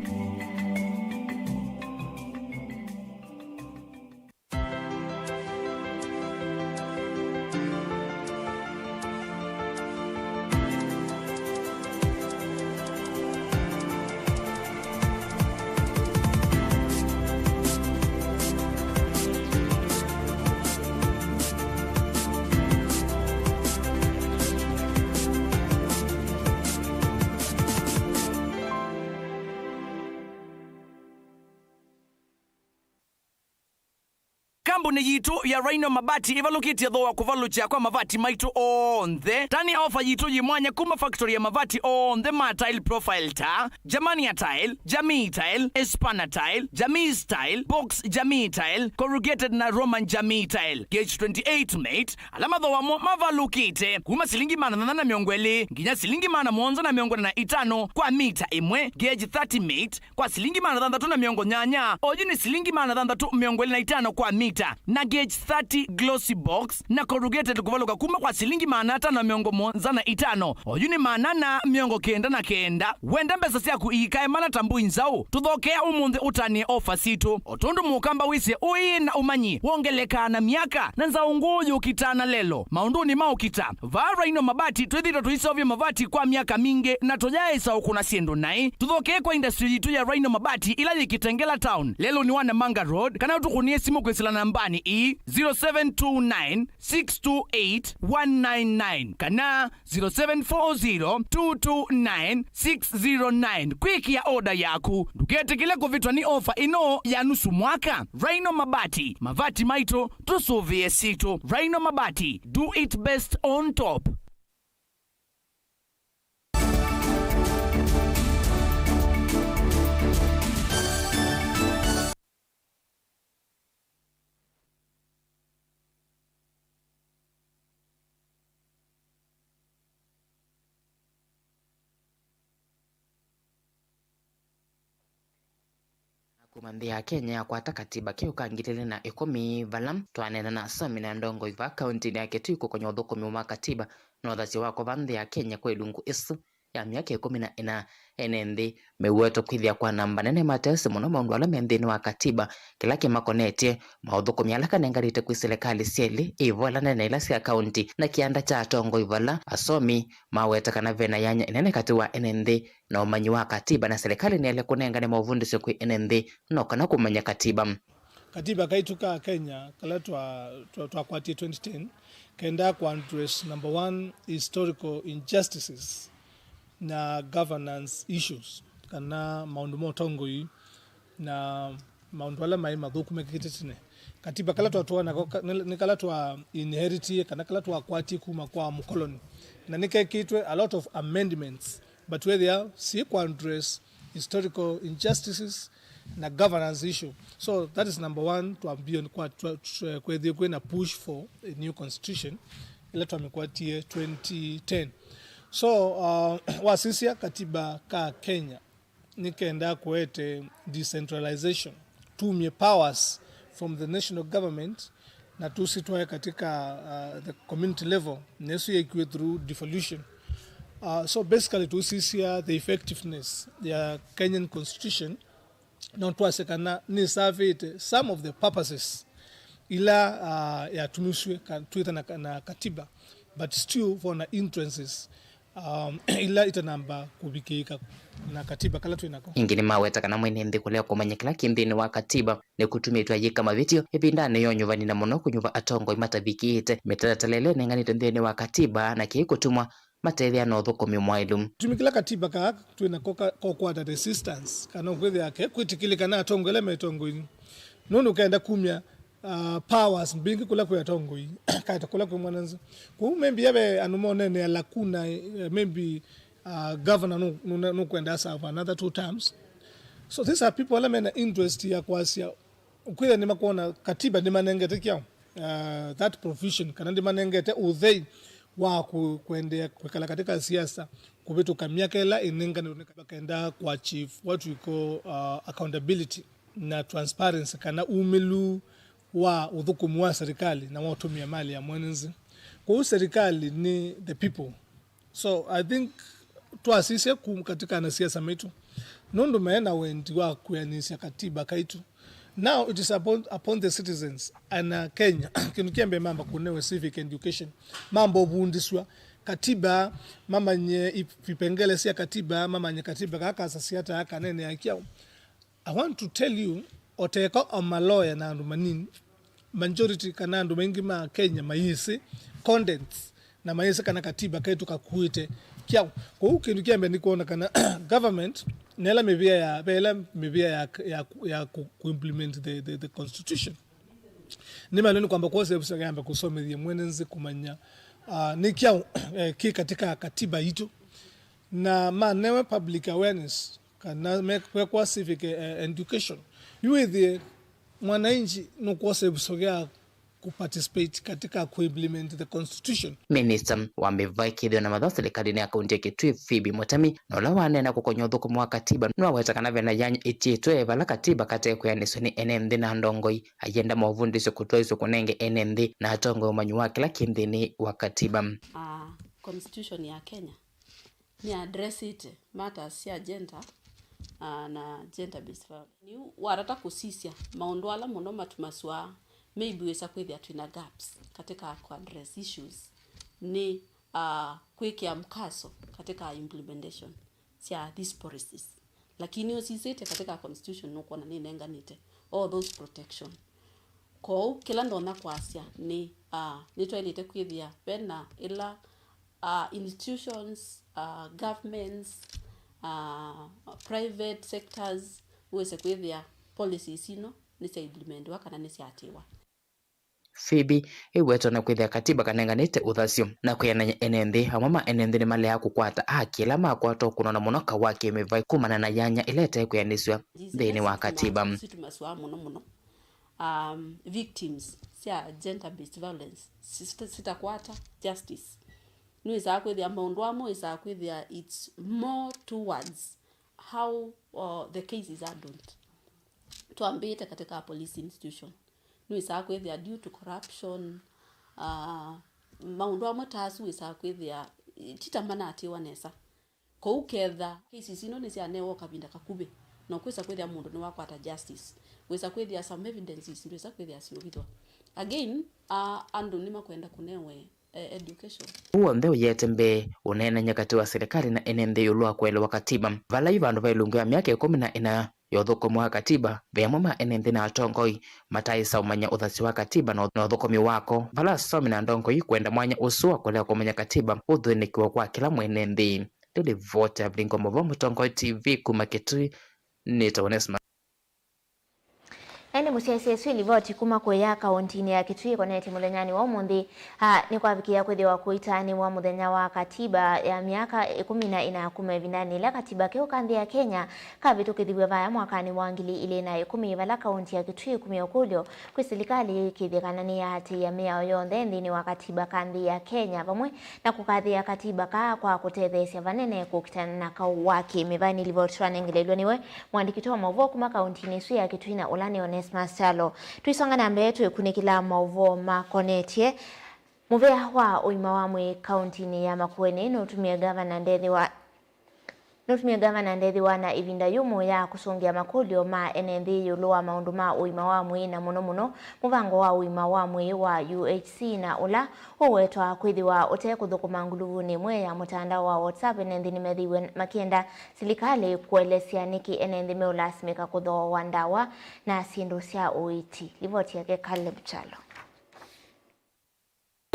Kambuni yitũ ya Rhino Mabati ĩvalũkĩtye thooa kũvalũkya kwa mavati maitũ onthe. Tani ya ofa yitũ yĩ mwanya kuma factory ya mavati onthe ma tile profile ta Germania Tile, Jamii Tile, Espana Tile, Jamii Tile, Box Jamii Tile, Corrugated na Roman Jamii Tile, Gauge twenty-eight mate, ala mathooa mo mavalũkĩte kuma silingi maana thanthatũ na mĩongo ĩlĩ nginya silingi maana mũonza na mĩongo ĩna na itano kwa mita ĩmwe, Gauge thirty mate, kwa silingi maana thanthatũ na mĩongo nyanya, oyu nĩ silingi maana thanthatũ mĩongo ĩlĩ na itano kwa mita, na Gauge thirty glossy box na corrugated kũvalũka kuma kwa silingi maana atano na mĩongo mũonza na itano, oyu nĩ maana ana mĩongo kenda na kenda. Wenda mbesa syaku iikae mana ta mbũi nzaũ? Tũthokea ũmũnthĩ ũtanĩe ofa sitũ. O tondũ Mũkamba wĩsĩ ũĩ na ũmanyi wongelekaa na myaka, na nzaũ ngũũ yũkitaa na lelo maũndũnĩ ma ũkita, vaa Rhino Mabati twĩthĩĩtwe tũiseũvya mavati kwa myaka mingĩ na tũyaĩsa ũkũna syĩndũ naĩ. Tũthokee kwa industry yitũ ya Rhino Mabati ila yĩ Kitengela Town, lelũnĩ wa Namanga Road, kana ũtũkũnĩe simũ kwĩsĩla nambanĩ ii, zero seven two nine, six two eight, one nine nine kana zero seven four zero, two two nine, six zero nine kwĩkĩa oda yaku. Ndũketĩkĩle kũvĩtwa nĩ ofa ĩno ya nusu mwaka. Rhino Mabati, mavati maitũ, tũsũvĩe sitũ. Rhino Mabati, do it best on top. Kuma nthĩ ya Kenya yakwata katiba keũ ka ngili ilĩ na ĩkũmi, vala twaneena na asomi na ndongoi va kauntinĩ ya Kitui kũkonya ũthũkũmi wa katiba na ũthasyo wa kũva nthĩ ya Kenya kwa ilungu ĩsu ya myaka ĩkũmi na ĩna. Ene nthĩ mew'ĩtwe kwĩthĩa kwa namba nene matesĩ mũno maũndũ ala me nthĩnĩ wa katiba, kĩla kĩmakonetye, maũthũkũmi ala kanenganĩte kwĩ silikalĩ syelĩ ivola nene ila sya kaunti, na kĩanda kya atongoi vala asomi maweta kana vena yanya ĩnene katĩ wa ene nthĩ na ũmanyi wa katiba, na silikalĩ nĩyaĩle kũnengane maũvundĩsyo kwĩ ene nthĩ no kana kũmanya katiba. Katiba kaitũ ka Kenya kala twa, twa, twakwatie twenty ten, kenda kũ address number one, historical injustices na governance issues, kana maũndũ ma ũtongoi na maũndũ ala maĩ mathũku mekĩkĩte tene. Katiba kala twatũa nako ka-, nĩ, nĩ kala twa inheritie kana kala twakwatie kuma kwa mũkoloni, na nĩkekĩtwe a lot of amendments, but wethĩa si kũ address historical injustices na governance issue. So that is number one, twambie kwa twa- twa- kwethie kwĩna push for a new constitution ĩla twamĩkwatie twenty ten. So uh, wasisya katiba ka Kenya nĩ kenda kũete decentralization, tumie powers from the national government na tusitwae katika uh, the community level, na ĩsu yĩkiwe through devolution. Uh, so basically tusisya the effectiveness ya Kenyan constitution, no twasye kana nĩ serve-ĩte some of the purposes ila uh, yatumiswe ka- twĩta na, na katiba, but still vona entrances um, ila itanamba kũvikĩĩka na katiba kala twĩ nako. Ĩngĩ nĩmaweta kana mwene nthĩ kũlea kũmanya kĩla kĩ nthĩnĩ wa katiba nĩkũtumĩtwe ayĩka mavĩtyo ĩvindanĩ ya ũnyuvani, na mũno kũnyuva atongoi matavikĩĩte mĩtalatala ĩla ĩnenganĩtwe nthĩnĩ wa katiba, na kĩĩ kũtumwa matethĩa na ũthũkũmi mwaĩlu. Tũtumi kĩla katiba kaa twĩ nako ka- kokwata resistance kana ũkwĩthĩa ke kwĩtĩkĩlĩka na atongoi ala metongoinĩ, nũndũ ũkenda kumya uh, powers mbingĩ kũla kwĩ atongoi kaita kũla kwĩ mwananzi. Kũu maybe yave andũ monenea lakuna eh, maybe uh, governor nũ- nũ- nũkwenda serve another two terms. So these are people ala mena interest ya kwasya kwĩthĩa nĩmakwona katiba nĩmanengete kyaũ uh, that provision kana ndĩmanengete ũthei wa ku- kũendeea kwĩkala katika siasa kũvĩtũka myaka ĩla ĩnenganĩtwe nĩ katiba kenda kũachieve what we call uh, accountability na transparency kana umĩlu wa ũthũkũmi wa serikali na wa ũtũmĩa mali ya mwene nthĩ. Kwoou serikali nĩ the people. So I think twasisye ku katika anasiasa maitũ nũndũ maĩ na wendi wa kwĩanĩsya katiba kaitũ. Now it is upon, upon the citizens ana Kenya kĩndũ kya mbee mamba kũnewe civic education, mamba ũvundisw'a katiba, mamanye ip- vipengele sya katiba, mamanye katiba kaa kasasya ata kanene ya kyaũ. I want to tell you, oteka o maloya na andũ manini, majority kana andũ maingĩ ma Kenya mayĩsĩ contents na mayĩsĩ kana katiba kaitũ kakuĩte kyaũ. Kwoou kĩndũ kya mbee nĩ kwona kana government na ĩla mĩvĩa ya ve ĩla mĩvĩa ya, ya, ya ku- kuimplement the, the, the constitution nĩmaĩle nĩ kwamba kwosevusa yambe kũsomethya mwene nthĩ kũmanya uh, nĩ kyaũ eh, kĩ katika katiba itũ, na manewe public awareness kana me- mekwa civic eh, education, yu wĩthĩe mwananchi nũkwosa ĩvuso ya kuparticipate katika kuimplement the constitution. Minista wa mĩvaĩ, kĩthĩo na mathaũ serikalinĩ ya kaunti ya Kitui, Phoebe Mũtami, na ũla waneena kũkonya ũthũkũmi wa katiba, nĩwaweta kana vena yanya ĩtiĩtwe vala katiba kate kwĩanĩsw'a nĩ ene nthĩ na ndongoi, ayenda maũvundĩsyo kũtwaĩsw'a kũnenge ene nthĩ na atongoi ũmanyi wa kĩla kĩ nthĩnĩ wa katiba. Ah, constitution ya Kenya nĩ addressĩte matters sya gender uh, na gender based violence. Nĩu watata kũsisya maũndũ ala mũno matumaswaa maybe wĩsa kwĩthĩa twĩna gaps katika kũaddress issues nĩ uh, kwĩkĩa mkaso katika implementation sya these policies, lakini ũsisĩte katika constitution nũkwona nĩnenganĩte all those protection. Kwoou kĩla ndonya kwasya nĩ uh, nĩtwaĩlĩte kwĩthĩa vena ĩla uh, institutions, uh, governments, uh, private sectors, wĩse kwĩthĩa policies ino nĩsya implementiwa kana nĩsyatĩwa. Phoebe ĩwetwa na kwĩthĩa katiba kanenganĩte ũthasyo na kwĩanany'a ene nthĩ. Amwe ma ene nthĩ nĩmaleaa kũkwata aki ĩla makwata ũkũno na mũno kaũ wa kĩmĩvaĩ kumana na yanya ĩla ĩte kwĩanĩsw'a nthĩnĩ wa katiba. Situmaswaa mũno mũno um, victims sya gender based violence sita- sitakwata justice. Nĩwĩsaa kwĩthĩa maũndũ amwe wĩsaa kwĩthĩa it's more towards how uh, the case is handled. Twambĩĩte katika police institution, nĩwĩsaa kwĩthĩa due to corruption uh, maũndũ amwe ta asu wĩsaa kwĩthĩa ti ta manatĩwa nesa. Kwoou ketha cases ino nĩsyanewa kavinda kakuvĩ, na ũkwĩsa kwĩthĩa mũndũ nĩwakwata justice, wĩsa kwĩthĩa some evidences ndwĩsa kwĩthĩa siũvithwa. Again, uh, andũ nĩmakwenda kũnewe eh, education. Ũũ w'onthe ũyĩete mbee ũneenany'a katĩ wa silikalĩ na ene nthĩ ĩũlũ wa kũelewa katiba, vala yu vandũ va ĩlungu ya myaka ĩkũmi na ĩna ya ũthũkũmi wa katiba, ve amwe ma ene nthĩ na atongoi mataaĩsa ũmanya ũthasyo wa katiba na na ũthũkũmi wako, vala asomi na ndongoi kwenda mwanya ũsu wa kũlea kũmanya katiba ũthĩnĩkĩwa kwa kĩla mwene nthĩ. Nĩ livoti ya Vilingo Mũvoo Mũtongoi T V kuma Kitui, nĩtawa Onesmus. Ĩndĩ mũsyaĩĩsya, ĩsu ĩlivoti kuma kũya kaũntinĩ ya Kitui ĩkonetye mũthenyanĩ wa ũmũnthĩ, a, nĩkwavikĩĩa kwĩthĩwa kũitaanĩw'a mũthenya wa katiba ya myaka ĩkũmi na ĩna kuma ĩvindanĩ ĩla katiba keũ ka nthĩ ya Kenya kavĩtũkĩthiw'e vaya mwakanĩ wa ngili ilĩ na ĩkũmi, vala kaũnti ya Kitui ĩkumya ũkũlyo kwĩ silikalĩ yĩĩkĩĩthye kana nĩyaatĩĩa mĩao yonthe nthĩnĩ wa katiba ka nthĩ ya Kenya, vamwe na kũkathĩĩa katiba kaa kwa kũtetheesya vanene kũkitana na kaũ wa kĩmĩvaĩ. Nĩ livoti twanengeleelw'e nĩwe mũandĩki witũ wa maũvoo kuma kaũntinĩ ĩsu ya Kitui na ũla nĩ Onesmus Kyalo. Tũisonga na mbee, twĩkunĩkĩla maũvoo makonetye mũvea wa ũima wa mwĩĩ kaũntinĩ ya Makueni nũtumie ngavana ndethĩwa Nũtumie ngavana ndethĩwa na ĩvinda yũmũ ya kũsũngĩa makũlyo ma ene nthĩ ĩũlũ wa maũndũ ma ũima wa mwĩĩ, na mũno mũno mũvango wa ũima wa mwĩĩ wa U H C, na ũla ũwetwa kwĩthĩwa ũte kũthũkũma nguluvunĩ ĩmwe ya mũtandao wa WhatsApp. Ene nthĩ nĩmethĩiwe makĩenda silikalĩ kũelesya nĩkĩ ene nthĩ meũlasimĩka kũthooa ndawa na syĩndũ sya ũiiti. Livoti yake Caleb Kyalo.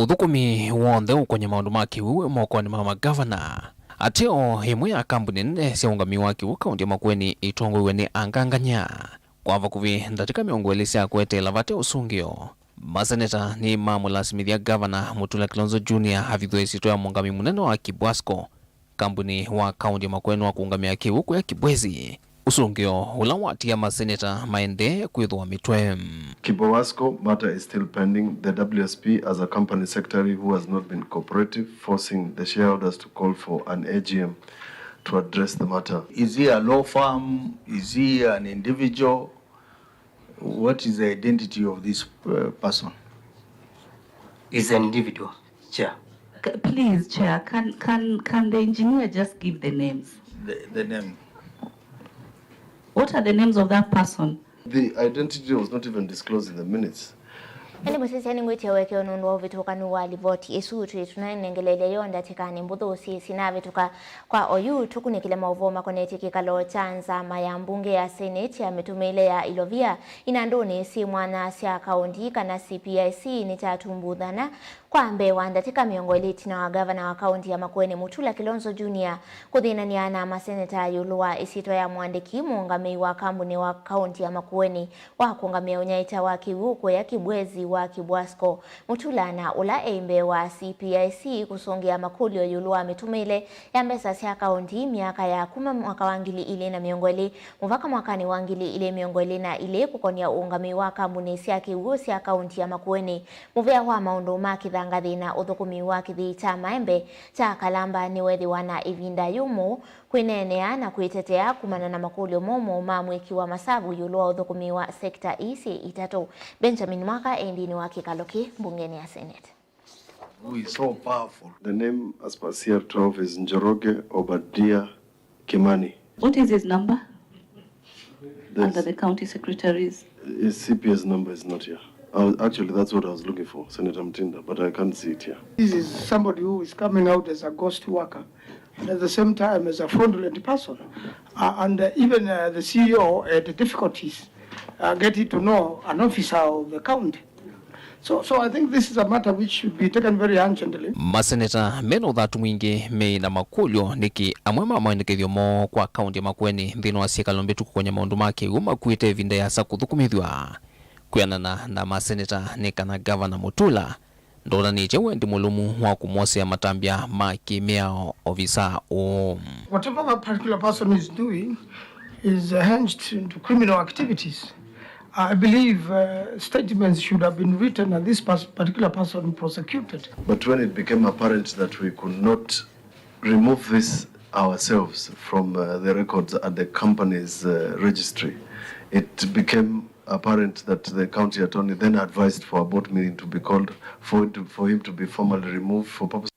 Ũthũkũmi w'onthe ũkonye maũndũ ma kĩwĩu wĩ mokonĩ ma magavana. Ateo, ĩmwe ya kambuni nene sya ũngami wa kĩw'ũ kaũnti ya Makueni itongoew'e nĩ angangany'a. Kwa vakuvĩ ndatĩka mĩongo ĩlĩ sya kweteela vate ũsũngĩo, maseneta nĩmamũlasimĩthya Ngavana Mutula Kilonzo Junior avithũe ĩsyĩtwa ya mũũngami mũnene wa Kibwasco, kambuni wa kaũnti ya Makueni wa kũũngamĩa kĩw'ũ kũya Kibwezi. Ũsũngĩo ũla watia maseneta maendee kwĩthũa mĩtwe. Kibowasco matter is still pending. The W S P as a company secretary who has not been cooperative, forcing the shareholders to call for an A G M to address the matter. Is he a law firm? Is he an individual? What is the identity of this, uh, person? Is an individual, Chair. C-, please, Chair, can, can, can the engineer just give the names? The, the name. What are the names of that person? The identity was not even disclosed in the minutes. Ĩndĩ mũsyaĩĩsya, nĩngwĩtya ũekeo nũndũ wa ũvĩtũkanu wa livoti ĩsu. Twĩ tũnanengeleelya yo ndatĩkanĩ mbũthũ syĩ sinavĩtũka. Kwa oyu, tũkunĩkĩle maũvoo makonetye kĩkalo kya nzama ya mbunge ya Senate ya mĩtũmĩĩle ya ilovia inandũnĩ syĩ mwanya sya kaũnti kana C P I C nĩkyatumbuthana kwa mbee wa ndatĩka mĩongo ĩlĩ ĩtina wa ngavana wa kaũnti ya Makueni Mutula Kilonzo Junior kũthĩnanĩa na maseneta ĩũlũ wa ĩsyĩtwa ya mũandĩki mũũngamĩi wa kambuni wa kaũnti ya Makueni wa kũũngamĩa ũnyaĩĩkya wa kĩw'ũ kũya Kibwezi wa Kibwasco. Mutula na ũla e mbee wa C P I C kũsũngĩa makũlyo ĩũlũ wa mĩtũmĩĩle ya mbesa sya kaũnti myaka ya kuma mwaka wa ngili ilĩ na mĩongo ĩlĩ mũvaka mwakanĩ wa ngili ilĩ mĩongo ĩlĩ na ilĩ kũkonĩa ũũngamĩi wa kambuni sya kĩw'ũ sya kaũnti ya Makueni. Mũvea wa maũndũ ma kĩthangathĩ na ũthũkũmi wa kĩthii kya maembe kya Kalamba nĩwethĩwa na ĩvinda yũmũ kwĩneenea na kwĩtetea kumana na makũlyo momũ ma mwĩki wa masavu ĩũlũ wa ũthũkũmi wa sekta ii syĩ itatũ. Benjamin Mwaka e nthĩnĩ wa kĩkalo kĩ mbungenĩ ya Senate. Who is so powerful. The name as per C R twelve is Njoroge Obadia Kimani. What is his number? Under the county secretaries. His C P S number is not here. I was, actually, that's what I was looking for, Senator Mutinda, but I can't see it here. This is somebody who is coming out as a ghost worker and at the same time as a fraudulent person. Uh, and, uh, even, uh, the C E O had difficulties, uh, getting to know an officer of the county. So, so I think this is a matter which should be taken very urgently. Maseneta mena ũthatu mwingĩ meĩ na makũlyo nĩkĩ amwe ma maendekethyo moo kwa kaũnti ya Makueni nthĩnĩ wa syĩkalo mbĩtu kũkonya maũndũ ma kĩw'ũ makuĩte ĩvinda yĩasa kũthũkũmĩthw'a. Kwĩanana na maseneta nĩ kana Ngavana Mutula ndonanĩtye wendi mũlũmu wa kũmwosea matambya ma kĩmĩao ovisa ũũ. Whatever that particular person is doing is, uh, hinged into criminal activities. I believe, uh, statements should have been written and this pers-, particular person prosecuted. But when it became apparent that we could not remove this ourselves from, uh, the records at the company's, uh, registry, it became apparent that the county attorney then advised for a board meeting to be called for it to, for him to be formally removed for purposes.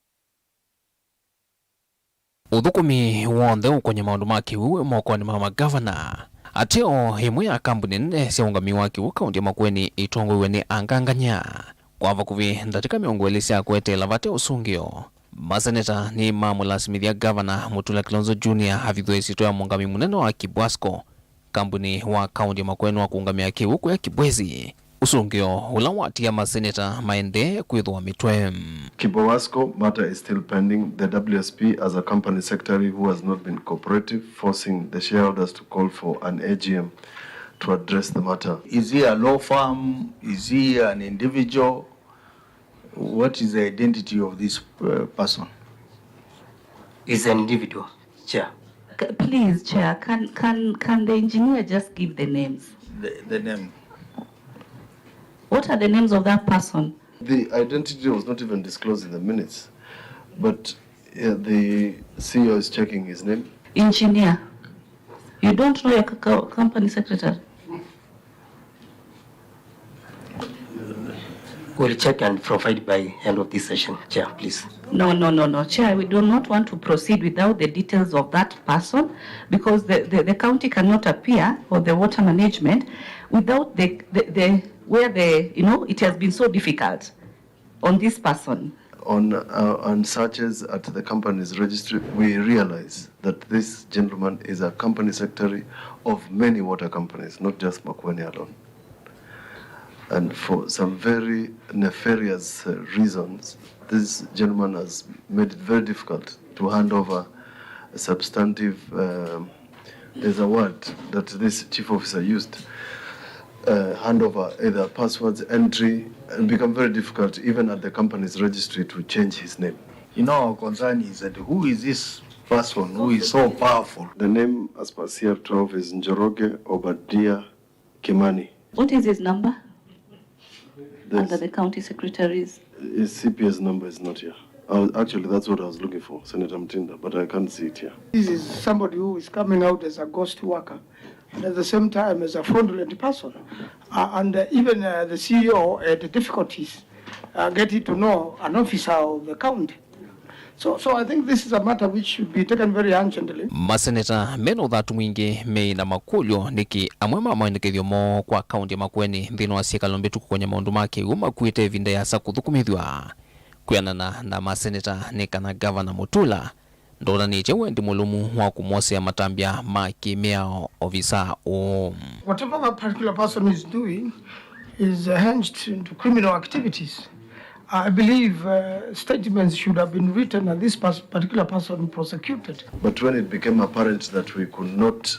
Ũthũkũmi w'onthe ũkonye maũndũ ma kĩw'ũ wĩ mokonĩ ma magavana. Ateo, ĩmwe ya kambuni nene sya ũngami wa kĩw'ũ kaũnti ya Makueni ĩtongoew'e nĩ angangany'a. Kwa vakuvĩ ndatĩka mĩongo ĩlĩ sya kweteela vate ũsũngĩo, maseneta nĩmamũlasimĩthya Ngavana Mutula Kilonzo Junior avithũe ĩsyĩtwa ya mũũngami mũnene wa Kibwasco, kambuni wa kaũnti ya Makueni wa kũũngamĩa kĩw'ũ kũya Kibwezi, ũsũngĩo ũla watia maseneta maendee kwĩthũa mĩtwe. Kibowasco matter is still pending. The W S P as a company secretary who has not been cooperative, forcing the shareholders to call for an A G M to address the matter. Is he a law firm? Is he an individual? What is the identity of this uh, person? Is an individual, Chair. C- Please, Chair, can, can, can the engineer just give the names? The, the name. What are the names of that person? The identity was not even disclosed in the minutes, but uh, the C E O is checking his name. Engineer. You don't know your co- co- company secretary? We'll check and provide by end of this session, Chair, please. No, no, no, no. Chair, we do not want to proceed without the details of that person because the, the, the county cannot appear or the water management without the, the, the where the, you know, it has been so difficult on this person. On, uh, on searches at the company's registry, we realize that this gentleman is a company secretary of many water companies, not just Makueni alone. And for some very nefarious uh, reasons, this gentleman has made it very difficult to hand over a substantive, um, there's a word that this chief officer used, uh, hand over either passwords, entry, and become very difficult even at the company's registry to change his name. You know, our concern is that who is this person who is so powerful? The name as per C R twelve is Njoroge Obadia Kimani. What is his number This, under the county secretaries? His C P S number is not here. I was, actually, that's what I was looking for, Senator Mtinda, but I can't see it here. This is somebody who is coming out as a ghost worker and at the same time as a fraudulent person. Uh, and uh, even uh, the C E O had difficulties uh, getting to know an officer of the county. So, so I think this is a matter which should be taken very urgently. Maseneta mena ũthatu mwingĩ meĩ na makũlyo nĩkĩ amwe ma maendekethyo moo kwa kaunti ya Makueni nthĩnĩ wa syĩkalo mbĩtu kũkonya maũndũ ma kĩw'ũ makuĩte ĩvinda yĩasa kũthũkũmĩthw'a. Kwĩanana na maseneta nĩ kana Gavana Mutula ndonanĩtye wendi mũlũmu wa kũmwosea matambya ma kĩmĩao ovisa ũũ. Whatever that particular person is doing is uh, hinged into criminal activities. I believe uh, statements should have been written and this pers- particular person prosecuted. But when it became apparent that we could not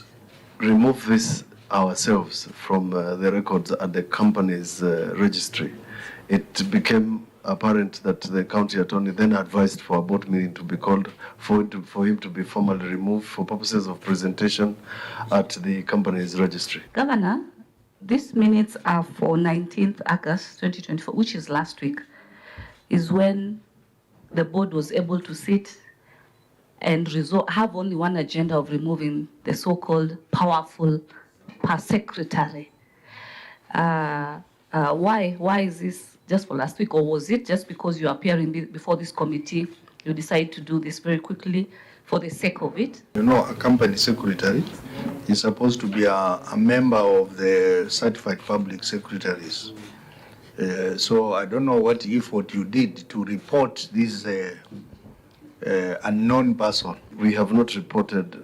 remove this ourselves from uh, the records at the company's uh, registry, it became apparent that the county attorney then advised for a board meeting to be called for, it to, for him to be formally removed for purposes of presentation at the company's registry. Governor, these minutes are for nineteenth August twenty twenty-four, which is last week, is when the board was able to sit and resol- have only one agenda of removing the so-called powerful per secretary. Uh, uh, why, why is this just for last week, or was it just because you're appearing be- before this committee, you decide to do this very quickly for the sake of it? You know, a company secretary is supposed to be a, a member of the certified public secretaries. Uh, so I don't know what effort you did to report this uh, uh, unknown person. We have not reported.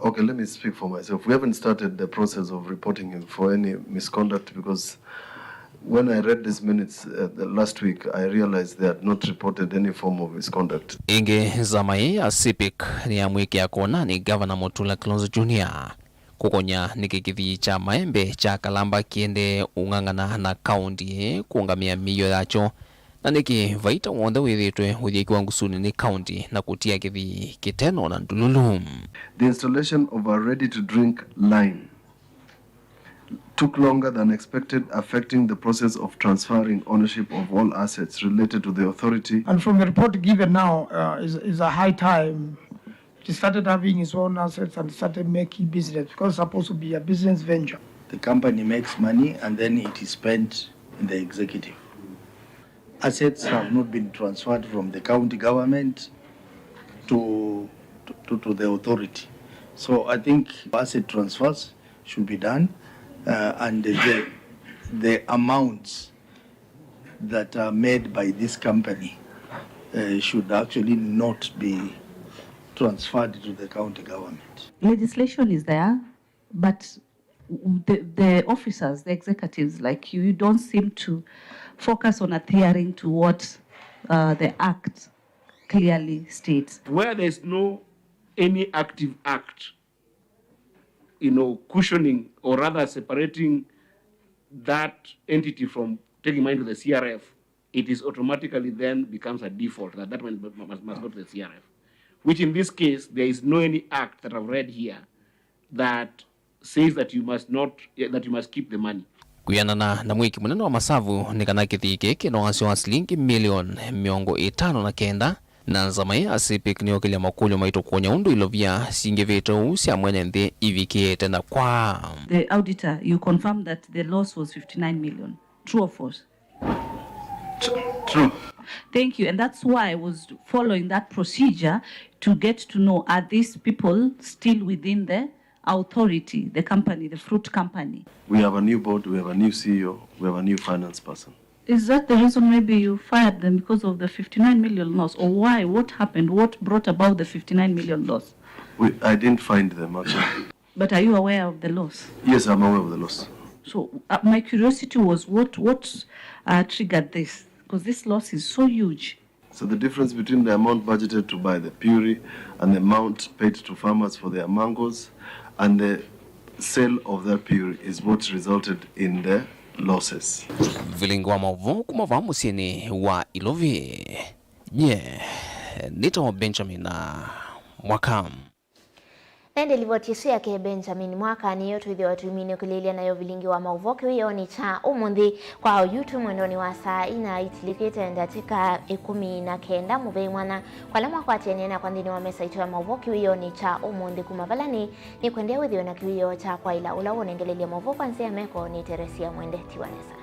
Okay, let me speak for myself. We haven't started the process of reporting him for any misconduct because when I read these minutes uh, the last week, I realized they had not reported any form of misconduct. Ĩngĩ, nzama ĩĩ ya CEPIC nĩyamwĩkĩa konanĩ Gavana Mutula Kilonzo Junior kũkonya nĩkĩ kĩthii kya maembe kya Kalamba kĩendee ũng'ang'ana na kaũnti ĩĩ kũũngamĩa mĩio yakyo, na nĩkĩ vaita w'onthe wĩthĩĩtwe ũyĩkĩwa ngusunĩ nĩ kaũnti na kũtia kĩthii kĩte na ona ndululu. The installation of a ready-to-drink line took longer than expected, affecting the process of transferring ownership of all assets related to the authority. And from the report given now, uh, is, is a high time he started having his own assets and started making business because it's supposed to be a business venture. The company makes money and then it is spent in the executive. Assets have not been transferred from the county government to, to, to the authority. So I think asset transfers should be done uh, and the, the amounts that are made by this company uh, should actually not be transferred to the county government. Legislation is there, but the, the officers, the executives like you, you don't seem to focus on adhering to what uh, the act clearly states. Where there is no any active act, you know, cushioning or rather separating that entity from taking money to the C R F, it is automatically then becomes a default that that money must, must go to the C R F, which in this case, there is no any act that I've read here that says that you must not, that you must keep the money. Kwĩanana na mwĩki mũnene wa masavu, nĩ kana kĩthii kĩĩ kĩna wasyo wa silingi milioni mĩongo ĩtano na kenda, na nzama ĩĩ ya CPIC nĩyokĩlya makũlyo maitũ kwony'a ũndũ ilovia singĩvĩte ũu sya mwene nthĩ ivikĩĩte na kwa. The auditor, you confirm that the loss was fifty-nine million. True or false? True. Thank you. And that's why I was following that procedure to get to know, are these people still within the authority, the company, the fruit company? We have a new board, we have a new C E O, we have a new finance person. Is that the reason maybe you fired them, because of the fifty-nine million loss? Or why? What happened? What brought about the fifty-nine million loss? We, I didn't find them, actually. But are you aware of the loss? Yes, I'm aware of the loss. So, uh, my curiosity was what, what, uh, triggered this? Because this loss is so huge. So the difference between the amount budgeted to buy the puree and the amount paid to farmers for their mangoes and the sale of that puree is what resulted in the losses. Vilingi wa maũvoo kuma vaa mũsyĩnĩ wa Ilovi. Nye nĩtawa Benjamin, ah, Mwaka. Na ĩndĩ livoti ĩsu yake Benjamin Mwaka nĩyo twĩthĩwa tũimina kũlĩlya nayo vilingi wa maũvoo kĩwĩonĩ kya ũmũnthĩ. Kwa oyu twĩ mwendonĩ wa saa inya itilikĩte ndatĩka ĩkũmi na kenda mũvei mwana. Kwa ala mwakwatĩanĩa nakwa nthĩnĩ wa mesa itũ ya maũvoo kĩwĩonĩ kya ũmũnthĩ kuma vala nĩ, nĩkwendea wĩthĩwe na kĩwĩoo kya kwaĩla ũla wonengelelya maũvoo kwa nzĩa ya meko nĩ Teresia Mwende. Tiwa nesa.